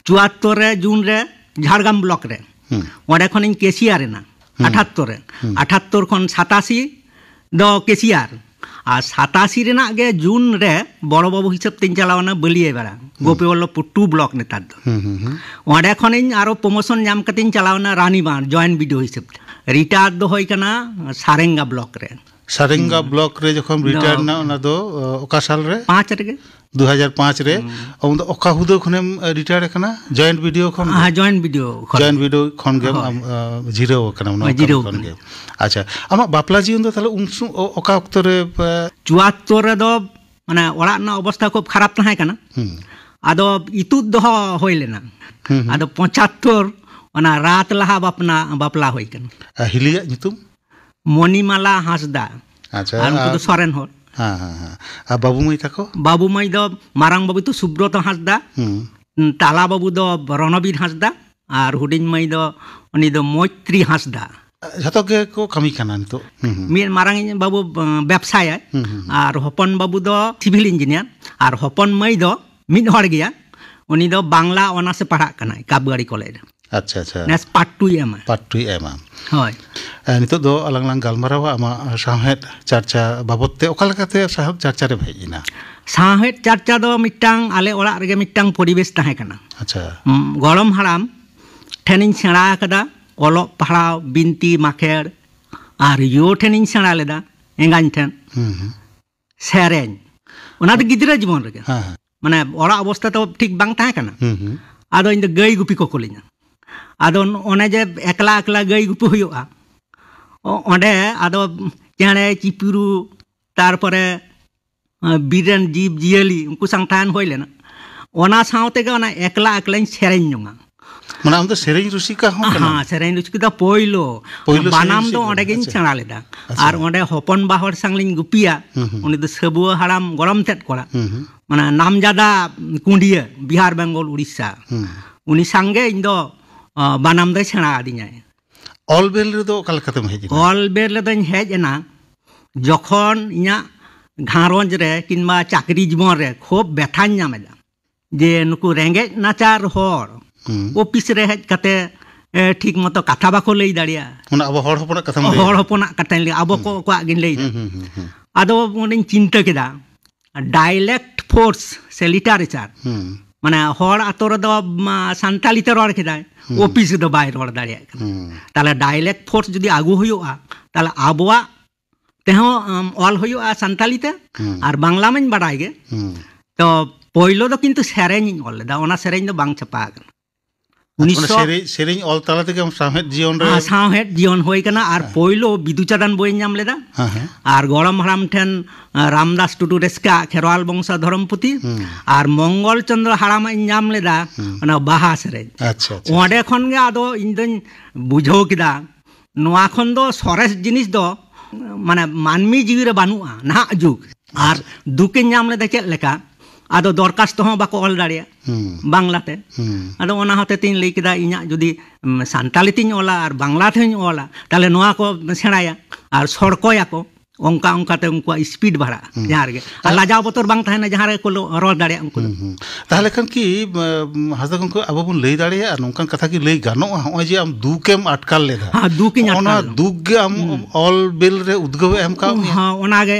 ᱪᱩᱣᱟᱛᱛᱚᱨ ᱨᱮ ᱡᱩᱱ ᱨᱮ ᱡᱷᱟᱲᱜᱨᱟᱢ ᱵᱞᱚᱠ ᱨᱮ᱾ ᱦᱩᱸ᱾ ᱚᱸᱰᱮ ᱠᱷᱚᱱᱤᱧ ᱠᱮᱥᱤᱭᱟᱨ ᱮᱱᱟ, ᱦᱩᱸ᱾ ᱟᱴᱷᱟᱛᱛᱚᱨ ᱨᱮ᱾ ᱦᱩᱸ᱾ ᱟᱴᱷᱟᱛᱛᱚᱨ ᱠᱷᱚᱱ ᱥᱟᱛᱟᱥᱤ ᱫᱚ ᱠᱮᱥᱤᱭᱟᱨ᱾ ᱟᱨ ᱥᱟᱛᱟᱥᱤ ᱨᱮᱱᱟᱜ ᱜᱮ ᱡᱩᱱ ᱨᱮ ᱵᱚᱲᱚ ᱵᱟᱹᱵᱩ ᱦᱤᱥᱟᱹᱵ ᱛᱮᱧ ᱪᱟᱞᱟᱣ ᱮᱱᱟ ᱵᱟᱹᱞᱤᱭᱟᱹᱵᱟᱲᱟ, ᱦᱩᱸ᱾ ᱜᱳᱯᱤ ᱵᱚᱞᱞᱚᱵᱷᱯᱩᱨ ᱴᱩ ᱵᱞᱚᱠ ᱱᱮᱛᱟᱨ ᱫᱚ᱾ ᱦᱩᱸ, ᱦᱩᱸ, ᱦᱩᱸ᱾ ᱚᱸᱰᱮ ᱠᱷᱚᱱᱤᱧ ᱟᱨᱚ ᱯᱨᱳᱢᱳᱥᱚᱱ ᱧᱟᱢ ᱠᱟᱛᱮᱧ ᱪᱟᱞᱟᱣ ᱮᱱᱟ ᱨᱟᱱᱤᱵᱟᱸᱫᱷ, ᱡᱚᱭᱮᱱᱴ ᱵᱤᱰᱤᱳ ᱦᱤᱥᱟᱹᱵ ᱛᱮ᱾ ᱨᱤᱴᱟᱭᱟᱨ ᱫᱚ ᱦᱩᱭ ᱠᱟᱱᱟ ᱥᱟᱨᱮᱝᱜᱟ ᱵᱞᱚᱠ ᱨᱮ᱾ ᱥᱟᱨᱮᱝᱜᱟ ᱦᱩᱸ᱾ ᱵᱞᱚᱠ ᱨᱮ ᱡᱚᱠᱷᱚᱱ ᱫᱚ ᱨᱤᱴᱟᱭᱟᱨ ᱮᱱᱟ, ᱚᱱᱟ ᱫᱚ ᱚ, ᱚᱠᱟ ᱥᱟᱞ ᱨᱮ? ᱯᱟᱸᱪ ᱨᱮᱜᱮ᱾ ᱫᱩ ᱦᱟᱡᱟᱨ ᱯᱟᱸᱪ ᱨᱮ᱾ ᱦᱩᱸ᱾ ᱩᱱ ᱫᱚ ᱚᱠᱟ ᱦᱩᱫᱟᱹ ᱠᱷᱚᱱᱮᱢ ᱨᱤᱴᱟᱭᱟᱨ ᱟᱠᱟᱱᱟ? ᱡᱚᱭᱮᱱᱴ ᱵᱤᱰᱤᱳ ᱠᱷᱚᱱ ᱜᱮ? ᱦᱮᱸ, ᱡᱚᱭᱮᱱᱴ ᱵᱤᱰᱤᱳ ᱠᱷᱚᱱ᱾ ᱡᱚᱭᱮᱱᱴ ᱵᱤᱰᱤᱳ ᱠᱷᱚᱱ ᱜᱮ ᱦᱳᱭ᱾ ᱟᱢ, ᱟ, ᱡᱤᱨᱟᱹᱣ ᱟᱠᱟᱱᱟ ᱚᱱᱟ ᱦᱳᱭ, ᱠᱟᱹᱢᱤ ᱡᱤᱨᱟᱹᱣ ᱠᱷᱚᱱ ᱟᱠᱟᱱᱟ᱾ ᱜᱮ᱾ ᱟᱪᱪᱷᱟ, ᱟᱢᱟᱜ ᱵᱟᱯᱞᱟ ᱡᱤᱭᱚᱱ ᱫᱚ ᱛᱟᱦᱞᱮ ᱩᱱ ᱥᱚ-, ᱚ-, ᱚᱠᱟ ᱚᱠᱛᱚ ᱨᱮ, ᱟ? ᱪᱩᱣᱟᱛᱛᱳᱨ ᱨᱮᱫᱚ ᱢᱟᱱᱮ ᱚᱲᱟᱜ ᱨᱮᱱᱟᱜ ᱚᱵᱚᱥᱛᱷᱟ ᱠᱷᱩᱵ ᱠᱷᱟᱨᱟᱯ ᱛᱟᱦᱮᱸ ᱠᱟᱱᱟ᱾ ᱦᱩᱸ᱾ ᱟᱫᱚ ᱤᱛᱩᱫ ᱫᱚᱦᱚ ᱦᱩᱭ ᱞᱮᱱᱟ᱾ ᱦᱩᱸ, ᱦᱩᱸ᱾ ᱟᱫᱚ ᱯᱚᱸᱪᱟᱛᱛᱳᱨ ᱚᱱᱟ ᱨᱟᱛ ᱞᱟᱦᱟ ᱵᱟᱯᱱᱟ-, ᱵᱟᱯᱞᱟ ᱦᱩᱭ ᱠᱟᱱᱟ᱾ ᱟᱨ ᱦᱤᱞᱤᱭᱟᱜ ᱧᱩᱛᱩᱢ? ᱢᱚᱱᱤᱢᱟᱞᱟ ᱦᱟᱸᱥᱫᱟ᱾ ᱟᱪᱪᱷᱟ, ᱟᱨ ᱩᱱᱠᱩ ᱫᱚ ᱟᱨ ᱥᱚᱨᱮᱱ ᱦᱚᱲ᱾ ᱦᱮᱸ, ᱦᱮᱸ, ᱦᱮᱸ᱾ ᱟᱨ ᱵᱟᱹᱵᱩ ᱢᱟᱹᱭ ᱛᱟᱠᱚ? ᱵᱟᱹᱵᱩ ᱢᱟᱹᱭ ᱫᱚ ᱢᱟᱨᱟᱝ ᱵᱟᱹᱵᱩ ᱫᱚ ᱥᱩᱵᱨᱚᱛᱚ ᱦᱟᱸᱥᱫᱟ, ᱦᱩᱸ᱾ ᱛᱟᱞᱟ ᱵᱟᱹᱵᱩ ᱫᱚ ᱨᱚᱱᱚᱵᱤᱨ ᱦᱟᱸᱥᱫᱟ, ᱟᱨ ᱦᱩᱰᱤᱧ ᱢᱟᱹᱭ ᱫᱚ, ᱩᱱᱤ ᱫᱚ ᱢᱳᱭᱛᱨᱤ ᱦᱟᱸᱥᱫᱟ᱾ ᱡᱷᱚᱛᱚ ᱜᱮᱠᱚ ᱠᱟᱹᱢᱤ ᱠᱟᱱᱟ ᱱᱤᱛᱚᱜ? ᱦᱩᱸ, ᱦᱩᱸ᱾ ᱢᱤᱫ ᱢᱟᱨᱟᱝ ᱤᱧ ᱵᱟᱹᱵᱩ, ᱵᱮᱵᱽᱥᱟᱭᱟᱭ, ᱦᱩᱸ, ᱦᱩᱸ, ᱦᱩᱸ᱾ ᱟᱨ ᱦᱚᱯᱚᱱ ᱵᱟᱹᱵᱩ ᱫᱚ ᱥᱤᱵᱷᱤᱞ ᱤᱧᱡᱤᱱᱤᱭᱟᱨ, ᱟᱨ ᱦᱚᱯᱚᱱ ᱢᱟᱹᱭ ᱫᱚ ᱢᱤᱫ ᱦᱚᱲ ᱜᱮᱭᱟ, ᱩᱱᱤ ᱫᱚ ᱵᱟᱝᱞᱟ ᱚᱱᱟᱨᱥ ᱮ ᱯᱟᱲᱦᱟᱜ ᱠᱟᱱᱟᱭ ᱠᱟᱯᱜᱟᱲᱤ ᱠᱚᱞᱮᱡᱽ ᱨᱮ᱾ ᱟᱪᱪᱷᱟ, ᱟᱪᱪᱷᱟ᱾ ᱱᱮᱥ ᱯᱟᱨᱴ ᱴᱩᱭ ᱮᱢᱟ᱾ ᱯᱟᱨᱴ ᱴᱩᱭ ᱮᱢᱟ᱾ ᱦᱳᱭ᱾ ᱮ, ᱱᱤᱛᱚᱜ ᱫᱚ ᱟᱞᱟᱝ ᱞᱟᱝ ᱜᱟᱞᱢᱟᱨᱟᱣᱟ ᱟᱢᱟᱜ ᱥᱟᱶᱦᱮᱫ ᱪᱟᱨᱪᱟ ᱵᱟᱵᱚᱫ ᱛᱮ᱾ ᱚᱠᱟ ᱞᱮᱠᱟᱛᱮ ᱥᱟᱶᱦᱮᱫ ᱪᱟᱨᱪᱟ ᱨᱮᱢ ᱦᱮᱡ ᱮᱱᱟ? ᱥᱟᱶᱦᱮᱫ ᱪᱟᱨᱪᱟ ᱫᱚ ᱢᱤᱫᱴᱟᱝ ᱟᱞᱮ ᱚᱲᱟᱜ ᱨᱮᱜᱮ ᱢᱤᱫᱴᱟᱝ ᱯᱚᱨᱤᱵᱮᱥ ᱛᱟᱦᱮᱸ ᱠᱟᱱᱟ᱾ ᱟᱪᱪᱷᱟ᱾ ᱩᱢ, ᱜᱚᱲᱚᱢ ᱦᱟᱲᱟᱢ ᱴᱷᱮᱱᱤᱧ ᱥᱮᱬᱟ ᱟᱠᱟᱫᱟ ᱚᱞᱚᱜ ᱯᱟᱲᱦᱟᱣ, ᱵᱤᱱᱛᱤ ᱢᱟᱠᱷᱮᱲ, ᱟᱨ ᱭᱳ ᱴᱷᱮᱱᱤᱧ ᱥᱮᱬᱟ ᱞᱮᱫᱟ, ᱮᱸᱜᱟᱧ ᱴᱷᱮᱱ᱾ ᱦᱩᱸ, ᱦᱩᱸ᱾ ᱥᱮᱨᱮᱧ, ᱚᱱᱟ ᱫᱚ ᱜᱤᱫᱽᱨᱟᱹ ᱡᱤᱵᱚᱱ ᱨᱮᱜᱮ᱾ ᱦᱮᱸ, ᱦᱮᱸ᱾ ᱢᱟᱱᱮ ᱚᱲᱟᱜ ᱚᱵᱚᱥᱛᱷᱟ ᱫᱚ ᱴᱷᱤᱠ ᱵᱟᱝ ᱛᱟᱦᱮᱸ ᱠᱟᱱᱟ᱾ ᱦᱩᱸ, ᱦᱩᱸ᱾ ᱟᱫᱚ ᱤᱧ ᱫᱚ ᱜᱟᱹᱭ ᱜᱩᱯᱤ ᱠᱚ ᱠᱩᱞᱤᱧᱟ᱾ ᱟᱫᱚ ᱚᱱᱮ ᱡᱮ ᱮᱠᱞᱟ ᱮᱠᱞᱟ ᱜᱟᱹᱭ ᱜᱩᱯᱤ ᱦᱩᱭᱩᱜᱼᱟ, ᱚ-, ᱚᱸᱰᱮ ᱟᱫᱚ ᱪᱮᱬᱮ ᱪᱤᱯᱨᱩ, ᱛᱟᱨᱯᱚᱨᱮ, ᱟᱸ, ᱵᱤᱨ ᱨᱮᱱ ᱡᱤᱵᱽ ᱡᱤᱭᱟᱹᱞᱤ, ᱩᱱᱠᱩ ᱥᱟᱶ ᱛᱟᱦᱮᱱ ᱦᱩᱭ ᱞᱮᱱᱟ᱾ ᱚᱱᱟ ᱥᱟᱶ ᱛᱮᱜᱮ ᱚᱱᱟ ᱮᱠᱞᱟ ᱮᱠᱞᱟᱧ ᱥᱮᱨᱮᱧ ᱡᱚᱝᱟ᱾ ᱢᱟᱱᱮ ᱟᱢ ᱫᱚ ᱥᱮᱨᱮᱧ ᱨᱩᱥᱤᱠᱟ ᱦᱚᱸ ᱠᱟᱱᱟᱢ? ᱦᱮᱸ, ᱥᱮᱨᱮᱧ ᱨᱩᱥᱤᱠᱟ ᱯᱳᱭᱞᱳ᱾ ᱯᱳᱭᱞᱳ ᱥᱮᱨᱮᱧ ᱵᱟᱱᱟᱢ ᱫᱚ ᱨᱩᱥᱤᱠᱟ᱾ ᱚᱸᱰᱮ ᱜᱤᱧ ᱟᱪᱪᱷᱟ᱾ ᱥᱮᱬᱟ ᱞᱮᱫᱟ᱾ ᱟᱪᱪᱷᱟ᱾ ᱟᱨ ᱚᱸᱰᱮ ᱦᱚᱯᱚᱱ ᱵᱟ ᱦᱚᱲ ᱥᱟᱝ ᱞᱤᱧ ᱜᱩᱯᱤᱭᱟ᱾ ᱦᱩᱸ, ᱦᱩᱸ᱾ ᱩᱱᱤ ᱫᱚ ᱥᱟᱹᱵᱩᱣᱟᱹ ᱦᱟᱲᱟᱢ ᱜᱚᱲᱚᱢ ᱛᱮᱫ ᱠᱚᱲᱟ᱾ ᱦᱩᱸ, ᱦᱩᱸ᱾ ᱢᱟᱱᱮ ᱱᱟᱢᱡᱟᱫᱟ ᱠᱩᱸᱰᱤᱭᱟᱹ, ᱵᱤᱦᱟᱨ, ᱵᱮᱝᱜᱚᱞ, ᱩᱲᱤᱥᱥᱟ᱾ ᱦᱩᱸ᱾ ᱩᱱᱤ ᱥᱟᱝᱜᱮ ᱤᱧ ᱫᱚ, ᱟ, ᱵᱟᱱᱟᱢ ᱫᱚᱭ ᱥᱮᱬᱟ ᱟᱹᱫᱤᱧᱟᱭ᱾ ᱚᱞ ᱵᱮᱞ ᱨᱮᱫᱚ ᱚᱠᱟ ᱞᱮᱠᱟᱛᱮᱢ ᱦᱮᱡ ᱮᱱᱟ? ᱚᱞ ᱵᱮᱞ ᱨᱮᱫᱚᱧ ᱦᱮᱡ ᱮᱱᱟ, ᱡᱚᱠᱷᱚᱱ ᱤᱧᱟᱹᱜ ᱜᱷᱟᱨᱚᱸᱡᱽ ᱨᱮ ᱠᱤᱝᱵᱟ ᱪᱟᱹᱠᱨᱤ ᱡᱤᱵᱚᱱ ᱨᱮ ᱠᱷᱩᱵ ᱵᱮᱛᱷᱟᱧ ᱧᱟᱢ ᱮᱫᱟ, ᱡᱮ ᱱᱩᱠᱩ ᱨᱮᱸᱜᱮᱡ ᱱᱟᱪᱟᱨ ᱦᱚᱲ ᱦᱩᱸ᱾ ᱚᱯᱷᱤᱥ ᱨᱮ ᱦᱮᱡ ᱠᱟᱛᱮ, ᱮ, ᱴᱷᱤᱠ ᱢᱚᱛᱚ ᱠᱟᱛᱷᱟ ᱵᱟᱠᱚ ᱞᱟᱹᱭ ᱫᱟᱲᱮᱭᱟᱜᱼᱟ᱾ ᱢᱟᱱᱮ ᱟᱵᱚ ᱦᱚᱲ ᱦᱚᱯᱚᱱᱟᱜ ᱠᱟᱛᱷᱟᱢ ᱞᱟᱹᱭ ᱦᱚᱲ ᱮᱫᱟ? ᱦᱚᱯᱚᱱᱟᱜ ᱠᱟᱛᱷᱟᱧ ᱞᱟᱹᱭ, ᱟᱵᱚ ᱦᱩᱸ᱾ ᱠᱚ ᱠᱚᱣᱟᱜ ᱜᱤᱧ ᱞᱟᱹᱭ ᱮᱫᱟ᱾ ᱦᱩᱸ, ᱦᱩᱸ, ᱦᱩᱸ, ᱦᱩᱸ᱾ ᱟᱫᱚ ᱚᱸᱰᱮᱧ ᱪᱤᱱᱛᱟᱹ ᱠᱮᱫᱟ, ᱰᱟᱭᱞᱮᱠᱴ ᱯᱷᱳᱨᱥ ᱥᱮ ᱞᱤᱴᱟᱨᱮᱪᱟᱨ, ᱦᱩᱸ᱾ ᱢᱟᱱᱮ ᱦᱚᱲ ᱟᱛᱳ ᱨᱮᱫᱚ, ᱢᱟ, ᱥᱟᱱᱛᱟᱲᱤ ᱛᱮ ᱨᱚᱲ ᱠᱮᱫᱟᱭ, ᱦᱩᱸ᱾ ᱚᱯᱷᱤᱥ ᱨᱮᱫᱚ ᱵᱟᱭ ᱨᱚᱲ ᱫᱟᱲᱮᱭᱟᱜ ᱠᱟᱱᱟ᱾ ᱦᱩᱸ᱾ ᱛᱟᱦᱞᱮ ᱰᱟᱭᱞᱮᱠᱴ ᱯᱷᱳᱨᱥ ᱡᱩᱫᱤ ᱟᱹᱜᱩ ᱦᱩᱭᱩᱜᱼᱟ, ᱛᱟᱦᱞᱮ ᱟᱵᱚᱣᱟᱜ ᱛᱮᱦᱚᱸ ᱚᱞ ᱦᱩᱭᱩᱜᱼᱟ ᱥᱟᱱᱛᱟᱞᱤ ᱛᱮ᱾ ᱟᱨ ᱵᱟᱝᱞᱟ ᱢᱟᱧ ᱵᱟᱰᱟᱭ ᱜᱮ᱾ ᱛᱚ ᱯᱳᱭᱞᱳ ᱫᱚ ᱠᱤᱱᱛᱩ ᱥᱮᱨᱮᱧ ᱤᱧ ᱚᱞ ᱞᱮᱫᱟ, ᱚᱱᱟ ᱥᱮᱨᱮᱧ ᱫᱚ ᱵᱟᱝ ᱪᱷᱟᱯᱟ ᱟᱠᱟᱱᱟ᱾ ᱩᱱᱤᱥᱥᱚ ᱥᱮᱨᱮᱧ ᱚᱞ ᱛᱟᱞᱟ ᱛᱮᱜᱮ ᱟᱢ ᱥᱟᱶᱦᱮᱫ ᱡᱤᱭᱚᱱ ᱨᱮ ᱥᱟᱶᱦᱮᱫ ᱡᱤᱭᱚᱱ ᱦᱩᱭ ᱠᱟᱱᱟ᱾ ᱟᱨ ᱯᱳᱭᱞᱳ ᱵᱤᱫᱩ ᱪᱟᱸᱫᱟᱱ ᱵᱳᱭ ᱧᱟᱢ ᱞᱮᱫᱟ᱾ ᱟᱨ ᱜᱚᱲᱚᱢ ᱦᱟᱲᱟᱢ ᱴᱷᱮᱱ ᱨᱟᱢᱫᱟᱥ ᱴᱩᱰᱩ ᱨᱮᱥᱠᱟ ᱠᱷᱮᱨᱣᱟᱞ ᱵᱚᱝᱥᱚ ᱫᱷᱚᱨᱚᱢ ᱯᱩᱛᱷᱤ, ᱟᱨ ᱢᱚᱝᱜᱚᱞ ᱪᱚᱸᱫᱽᱨᱚ ᱦᱟᱲᱟᱢᱟᱜ ᱤᱧ ᱧᱟᱢ ᱞᱮᱫᱟ ᱚᱱᱟ ᱵᱟᱦᱟ ᱥᱮᱨᱮᱧ᱾ ᱚᱸᱰᱮ ᱠᱷᱚᱱ ᱜᱮ ᱟᱫᱚ ᱤᱧ ᱫᱚᱧ ᱵᱩᱡᱷᱟᱹᱣ ᱠᱮᱫᱟ, ᱱᱚᱣᱟ ᱠᱷᱚᱱ ᱫᱚ ᱥᱚᱨᱮᱥ ᱡᱤᱱᱤᱥ ᱫᱚ ᱢᱟᱱᱮ ᱢᱟᱹᱱᱢᱤ ᱡᱤᱣᱤ ᱨᱮ ᱵᱟᱹᱱᱩᱜᱼᱟ ᱱᱟᱦᱟᱜ ᱡᱩᱜᱽ᱾ ᱟᱨ ᱫᱩᱠᱤᱧ ᱧᱟᱢ ᱞᱮᱫᱟ ᱪᱮᱫ ᱞᱮᱠᱟ, ᱟᱫᱚ ᱫᱚᱨᱠᱷᱟᱥᱛᱚ ᱦᱚᱸ ᱵᱟᱠᱚ ᱚᱞ ᱫᱟᱲᱮᱭᱟᱜ ᱵᱟᱝᱞᱟᱛᱮ᱾ ᱟᱫᱚ ᱚᱱᱟ ᱦᱚᱛᱮ ᱛᱮᱧ ᱞᱟᱹᱭ ᱠᱮᱫᱟ, ᱤᱧᱟᱹᱜ ᱡᱩᱫᱤ ᱥᱟᱱᱛᱟᱞᱤ ᱛᱤᱧ ᱚᱞᱟ ᱟᱨ ᱵᱟᱝᱞᱟ ᱛᱮᱦᱚᱧ ᱚᱞᱟ, ᱛᱟᱦᱚᱞᱮ ᱱᱚᱣᱟ ᱠᱚ ᱥᱮᱬᱟᱭᱟ ᱟᱨ ᱥᱚᱲᱠᱚᱭᱟᱠᱚ᱾ ᱚᱱᱠᱟ ᱚᱱᱠᱟᱛᱮ ᱩᱱᱠᱩᱣᱟᱜ ᱥᱯᱤᱰ ᱵᱟᱲᱦᱟᱜᱼᱟ ᱡᱟᱦᱟᱸ ᱨᱮᱜᱮ᱾ ᱟᱨ ᱞᱟᱡᱟᱣ ᱵᱚᱛᱚᱨ ᱵᱟᱝ ᱛᱟᱦᱮᱱᱟ, ᱡᱟᱦᱟᱸ ᱨᱮᱜᱮ ᱠᱚ ᱨᱚᱲ ᱫᱟᱲᱮᱭᱟᱜᱼᱟ ᱩᱱᱠᱩ ᱫᱚ᱾ ᱛᱟᱦᱚᱞᱮ ᱠᱷᱟᱱ ᱠᱤ ᱦᱟᱸᱥᱫᱟ ᱜᱚᱢᱠᱮ, ᱟᱵᱚ ᱵᱚᱱ ᱞᱟᱹᱭ ᱫᱟᱲᱮᱭᱟᱜᱼᱟ, ᱱᱚᱝᱠᱟᱱ ᱠᱟᱛᱷᱟ ᱠᱤ ᱞᱟᱹᱭ ᱜᱟᱱᱚᱜᱼᱟ, ᱱᱚᱜᱼᱚᱭ ᱡᱮ ᱟᱢ ᱫᱩᱠᱮᱢ ᱟᱴᱠᱟᱨ ᱞᱮᱫᱟ, ᱦᱮᱸ, ᱫᱩᱠᱤᱧ ᱟᱴᱠᱟᱨ ᱚᱱᱟ ᱞᱮᱫᱟ᱾ ᱫᱩᱠ ᱜᱮ ᱟᱢ ᱚᱞ ᱵᱮᱞ ᱨᱮ ᱩᱫᱽᱜᱟᱹᱣ ᱮ ᱮᱢ ᱠᱟᱣ ᱢᱮᱭᱟ? ᱦᱮᱸ, ᱚᱱᱟᱜᱮ᱾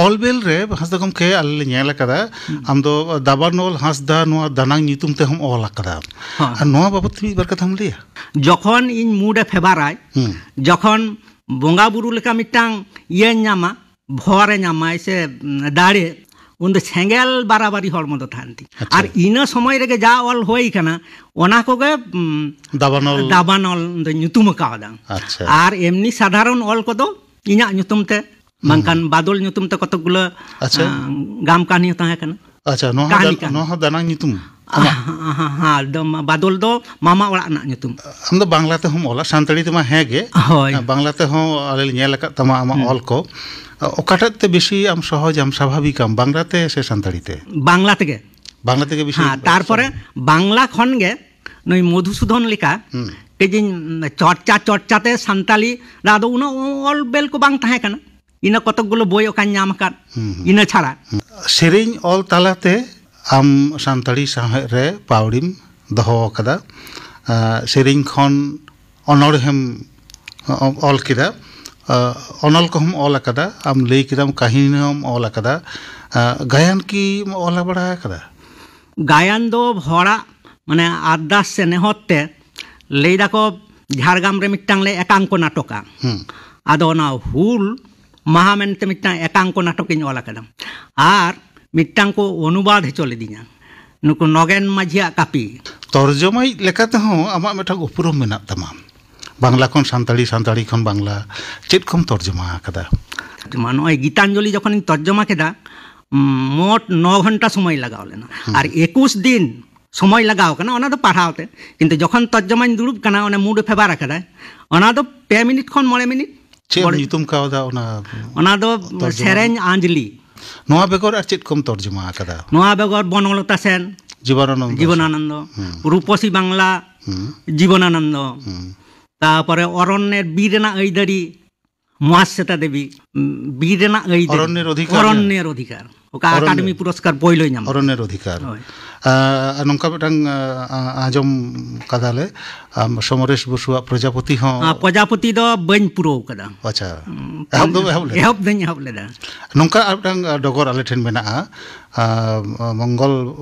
ᱚᱞ ᱵᱮᱞ ᱨᱮ ᱦᱟᱸᱥᱫᱟ ᱜᱚᱢᱠᱮ, ᱟᱞᱮ ᱞᱮ ᱧᱮᱞ ᱟᱠᱟᱫᱟ, ᱟᱢ ᱫᱚ ᱫᱟᱵᱟᱱᱚᱞ ᱦᱟᱸᱥᱫᱟ ᱱᱚᱣᱟ ᱫᱟᱱᱟᱝ ᱧᱩᱛᱩᱢ ᱛᱮᱦᱚᱸᱢ ᱚᱞ ᱟᱠᱟᱫᱟ᱾ ᱦᱮᱸ᱾ ᱟᱨ ᱱᱚᱣᱟ ᱵᱟᱵᱚᱫ ᱛᱮ ᱢᱤᱫ ᱵᱟᱨ ᱠᱟᱛᱷᱟᱢ ᱞᱟᱹᱭᱟ? ᱡᱚᱠᱷᱚᱱ ᱤᱧ ᱢᱩᱰ ᱮ ᱯᱷᱮᱵᱟᱨᱟᱭ, ᱦᱩᱸ᱾ ᱡᱚᱠᱷᱚᱱ ᱵᱚᱸᱜᱟ ᱵᱩᱨᱩ ᱞᱮᱠᱟ ᱢᱤᱫᱴᱟᱝ ᱤᱭᱟᱹᱧ ᱧᱟᱢᱟ, ᱵᱷᱚᱨ ᱮ ᱧᱟᱢᱟᱭ ᱥᱮ ᱫᱟᱲᱮ, ᱩᱱᱫᱚ ᱥᱮᱸᱜᱮᱞ ᱵᱟᱨᱟᱵᱟᱨᱤ ᱦᱚᱲᱢᱚ ᱫᱚ ᱛᱟᱦᱮᱱ ᱛᱤᱧ᱾ ᱟᱪᱪᱷᱟ᱾ ᱟᱨ ᱤᱱᱟᱹ ᱥᱚᱢᱚᱭ ᱨᱮᱜᱮ ᱡᱟ ᱚᱞ ᱦᱩᱭ ᱠᱟᱱᱟ, ᱚᱱᱟ ᱠᱚᱜᱮ ᱩᱢ, ᱫᱟᱵᱟᱱᱚᱞ᱾ ᱫᱟᱵᱟᱱᱚᱞ ᱫᱚ ᱧᱩᱛᱩᱢ ᱟᱠᱟᱣᱫᱟ᱾ ᱟᱪᱪᱷᱟ᱾ ᱟᱨ ᱮᱢᱱᱤ ᱥᱟᱫᱷᱟᱨᱚᱱ ᱚᱞ ᱠᱚᱫᱚ ᱤᱧᱟᱹᱜ ᱧᱩᱛᱩᱢ ᱛᱮ, ᱵᱟᱝᱠᱷᱟᱱ ᱵᱟᱫᱚᱞ ᱧᱩᱛᱩᱢ ᱛᱮ ᱠᱚᱛᱚᱠ ᱜᱩᱞᱟᱹ, ᱟᱪᱪᱷᱟ᱾ ᱟᱸ, ᱜᱟᱢ ᱠᱟᱹᱦᱱᱤ ᱦᱚᱸ ᱛᱟᱦᱮᱸ ᱠᱟᱱᱟ᱾ ᱟᱪᱪᱷᱟ, ᱱᱚᱣᱟ ᱦᱚᱸ ᱠᱟᱹᱦᱱᱤ ᱫᱟ- ᱠᱟᱱ᱾ ᱱᱚᱣᱟ ᱦᱚᱸ ᱫᱟᱱᱟᱝ ᱧᱩᱛᱩᱢ? ᱦᱮᱸ, ᱦᱮᱸ, ᱦᱮᱸ, ᱫᱚ ᱢᱟ-, ᱵᱟᱫᱚᱞ ᱫᱚ ᱢᱟᱢᱟ ᱚᱲᱟᱜ ᱨᱮᱱᱟᱜ ᱧᱩᱛᱩᱢ᱾ ᱟᱢ ᱫᱚ ᱵᱟᱝᱞᱟ ᱛᱮᱦᱚᱸᱢ ᱚᱞᱟ, ᱥᱟᱱᱛᱟᱲᱤ ᱛᱮᱢᱟ ᱦᱮᱸ ᱜᱮ᱾ ᱦᱳᱭ᱾ ᱦᱮᱸ, ᱵᱟᱝᱞᱟ ᱛᱮᱦᱚᱸ ᱟᱞᱮ ᱞᱮ ᱧᱮᱞ ᱟᱠᱟᱫ ᱛᱟᱢᱟ ᱟᱢᱟᱜ ᱚᱞ ᱠᱚ᱾ ᱚᱠᱟᱴᱟᱜ ᱛᱮ ᱵᱮᱥᱤ ᱟᱢ ᱥᱚᱦᱚᱡᱟᱢ, ᱥᱟᱵᱷᱟᱵᱤᱠᱟᱢ, ᱵᱟᱝᱞᱟ ᱛᱮ ᱥᱮ ᱥᱟᱱᱛᱟᱲᱤ ᱛᱮ? ᱵᱟᱝᱞᱟ ᱛᱮᱜᱮ᱾ ᱵᱟᱝᱞᱟ ᱛᱮᱜᱮ ᱵᱮᱥᱤ᱾ ᱦᱮᱸ, ᱛᱟᱨᱯᱚᱨᱮ ᱵᱟᱝᱞᱟ ᱠᱷᱚᱱ ᱜᱮ ᱱᱩᱭ ᱢᱚᱫᱷᱩᱥᱩᱫᱷᱚᱱ ᱞᱮᱠᱟ ᱠᱟᱹᱡᱤᱧ ᱪᱚᱨᱪᱟ, ᱪᱚᱨᱪᱟ ᱛᱮ ᱥᱟᱱᱛᱟᱲᱤ ᱨᱮ ᱟᱫᱚ ᱩᱱᱟᱹᱜ ᱚᱞ ᱵᱮᱞ ᱠᱚ ᱵᱟᱝ ᱛᱟᱦᱮᱸ ᱠᱟᱱᱟ᱾ ᱤᱱᱟᱹ ᱠᱚᱛᱚᱠ ᱜᱩᱞᱳ ᱵᱳᱭ ᱚᱠᱟᱧ ᱧᱟᱢ ᱟᱠᱟᱫ, ᱤᱱᱟᱹ ᱪᱷᱟᱲᱟ᱾ ᱥᱮᱨᱮᱧ ᱚᱞ ᱛᱟᱞᱟᱛᱮ ᱟᱢ ᱥᱟᱱᱛᱟᱲᱤ ᱥᱟᱶᱦᱮᱫ ᱨᱮ ᱯᱟᱹᱣᱲᱤᱢ ᱫᱚᱦᱚ ᱟᱠᱟᱫᱟ᱾ ᱟᱸ, ᱥᱮᱨᱮᱧ ᱠᱷᱚᱱ ᱚᱱᱚᱬᱦᱮᱢ ᱚ-, ᱚᱞ ᱠᱮᱫᱟ, ᱟᱸ, ᱚᱱᱚᱞ ᱠᱚᱦᱚᱸᱢ ᱚᱞ ᱟᱠᱟᱫᱟ, ᱟᱢ ᱞᱟᱹᱭ ᱠᱮᱫᱟᱢ ᱠᱟᱹᱦᱱᱤ ᱦᱚᱸᱢ ᱚᱞ ᱟᱠᱟᱫᱟ, ᱟᱸ, ᱜᱟᱭᱟᱱ ᱠᱤᱢ ᱚᱞ ᱵᱟᱲᱟ ᱟᱠᱟᱫᱟ? ᱜᱟᱭᱟᱱ ᱫᱚ ᱦᱚᱲᱟᱜ ᱢᱟᱱᱮ ᱟᱨᱫᱟᱥ ᱥᱮ ᱱᱮᱦᱚᱨ ᱛᱮ ᱞᱟᱹᱭ ᱫᱟᱠᱚ ᱡᱷᱟᱲᱜᱨᱟᱢ ᱨᱮ ᱢᱤᱫᱴᱟᱝ ᱞᱮ ᱮᱠᱟᱝᱠᱚ ᱱᱟᱴᱚᱠᱟ᱾ ᱦᱩᱸ᱾ ᱟᱫᱚ ᱚᱱᱟ ᱦᱩᱞ ᱢᱟᱦᱟ ᱢᱮᱱᱛᱮ ᱢᱤᱫᱴᱟᱝ ᱮᱠᱟᱝᱠᱚ ᱱᱟᱴᱚᱠ ᱤᱧ ᱚᱞ ᱟᱠᱟᱫᱟ᱾ ᱟᱨ ᱢᱤᱫᱴᱟᱝ ᱠᱚ ᱚᱱᱩᱵᱟᱫ ᱦᱚᱪᱚ ᱞᱤᱫᱤᱧᱟ, ᱱᱩᱠᱩ ᱱᱚᱜᱮᱱ ᱢᱟᱹᱡᱷᱤᱭᱟᱜ ᱠᱟᱹᱯᱤ᱾ ᱛᱚᱨᱡᱚᱢᱟᱭᱤᱡ ᱞᱮᱠᱟ ᱛᱮᱦᱚᱸ ᱟᱢᱟᱜ ᱢᱤᱫᱴᱟᱝ ᱩᱯᱨᱩᱢ ᱢᱮᱱᱟᱜ ᱛᱟᱢᱟ, ᱵᱟᱝᱞᱟ ᱠᱷᱚᱱ ᱥᱟᱱᱛᱟᱲᱤ, ᱥᱟᱱᱛᱟᱲᱤ ᱠᱷᱚᱱ ᱵᱟᱝᱞᱟ᱾ ᱪᱮᱫ ᱠᱚᱢ ᱛᱚᱨᱡᱚᱢᱟ ᱟᱠᱟᱫᱟ? ᱛᱚᱨᱡᱚᱢᱟ, ᱱᱚᱜᱼᱚᱭ ᱜᱤᱛᱟᱧᱡᱚᱞᱤ ᱡᱚᱠᱷᱚᱱᱤᱧ ᱛᱚᱨᱡᱚᱢᱟ ᱠᱮᱫᱟ, ᱩᱢ, ᱢᱳᱴ ᱱᱚ ᱜᱷᱚᱱᱴᱟ ᱥᱚᱢᱚᱭ ᱞᱟᱜᱟᱣ ᱞᱮᱱᱟ᱾ ᱟᱨ ᱮᱠᱩᱥ ᱫᱤᱱ ᱥᱚᱢᱚᱭ ᱞᱟᱜᱟᱣ ᱠᱟᱱᱟ ᱚᱱᱟ ᱫᱚ ᱯᱟᱲᱦᱟᱣ ᱛᱮ, ᱠᱤᱱᱛᱩ ᱡᱚᱠᱷᱚᱱ ᱛᱚᱨᱡᱚᱢᱟᱧ ᱫᱩᱲᱩᱵ ᱠᱟᱱᱟ, ᱚᱱᱟ ᱢᱩᱰ ᱯᱷᱮᱵᱟᱨ ᱟᱠᱟᱫᱟᱭ, ᱚᱱᱟ ᱫᱚ ᱯᱮ ᱢᱤᱱᱤᱴ ᱠᱷᱚᱱ ᱢᱚᱬᱮ ᱢᱤᱱᱤᱴ᱾ ᱪᱮᱫ ᱮᱢ ᱵᱚᱲ- ᱧᱩᱛᱩᱢ ᱠᱟᱣᱫᱟ ᱚᱱᱟ ᱚᱱᱟ ᱫᱚ ᱛᱚᱨᱡᱚᱢᱟ? ᱥᱮᱨᱮᱧ ᱟᱸᱡᱽᱞᱤ᱾ ᱱᱚᱣᱟ ᱵᱮᱜᱚᱨ ᱟᱨ ᱪᱮᱫ ᱠᱚᱢ ᱛᱚᱨᱡᱚᱢᱟ ᱟᱠᱟᱫᱟ? ᱱᱚᱣᱟ ᱵᱮᱜᱚᱨ ᱵᱚᱱᱚᱞᱚᱛᱟ ᱥᱮᱱ, ᱡᱤᱵᱚᱱᱟᱱᱚᱱᱫᱚ᱾ ᱡᱤᱵᱚᱱᱟᱱᱚᱱᱫᱚ, ᱦᱩᱸ᱾ ᱨᱩᱯᱚᱥᱤ ᱵᱟᱝᱞᱟ, ᱦᱩᱸ᱾ ᱡᱤᱵᱚᱱᱟᱱᱚᱱᱫᱚ᱾ ᱦᱩᱸ᱾ ᱛᱟᱯᱚᱨᱮ ᱚᱨᱚᱱᱱᱮᱨ ᱵᱤᱨ ᱨᱮᱱᱟᱜ ᱟᱹᱭᱫᱟᱹᱨᱤ, ᱢᱚᱦᱟᱥᱮᱛᱟ ᱫᱮᱵᱤ, ᱩᱸ, ᱵᱤᱨ ᱨᱮᱱᱟᱜ ᱟᱹᱭᱫᱟᱹᱨᱤ᱾ ᱚᱨᱚᱱᱱᱮᱨ ᱚᱫᱷᱤᱠᱟᱨ᱾ ᱚᱨᱚᱱᱱᱮᱨ ᱚᱫᱷᱤᱠᱟᱨ, ᱚᱠᱟ ᱚᱨᱚᱱᱱᱮᱨ᱾ ᱟᱠᱟᱰᱮᱢᱤ ᱯᱩᱨᱚᱥᱠᱟᱨ ᱯᱳᱭᱞᱳᱭ ᱧᱟᱢ ᱞᱮᱫᱟ᱾ ᱚᱨᱚᱱᱱᱮᱨ ᱚᱫᱷᱤᱠᱟᱨ᱾ ᱦᱳᱭ᱾ ᱟᱨ ᱱᱚᱝᱠᱟ ᱢᱤᱫᱴᱟᱝ, ᱟ, ᱟ, ᱟᱸᱡᱚᱢ ᱠᱟᱫᱟᱞᱮ, ᱟᱢ, ᱥᱚᱢᱚᱨᱮᱥ ᱵᱚᱥᱩᱣᱟᱜ ᱯᱨᱚᱡᱟᱯᱚᱛᱤ ᱦᱚᱸ᱾ ᱟᱨ ᱯᱨᱚᱡᱟᱯᱚᱛᱤ ᱫᱚ ᱵᱟᱹᱧ ᱯᱩᱨᱟᱹᱣ ᱠᱟᱫᱟ᱾ ᱟᱪᱪᱷᱟ᱾ ᱩᱸ, ᱮᱦᱚᱵ ᱫᱚᱢ ᱮᱦᱚᱵ ᱞᱮᱫᱟ? ᱮᱦᱚᱵ ᱫᱚᱧ ᱮᱦᱚᱵ ᱞᱮᱫᱟ᱾ ᱱᱚᱝᱠᱟ ᱟᱨ ᱢᱤᱫᱴᱟᱝ ᱰᱚᱜᱚᱨ ᱟᱞᱮ ᱴᱷᱮᱱ ᱢᱮᱱᱟᱜᱼᱟ, ᱟ, ᱢᱚᱝᱜᱚᱞ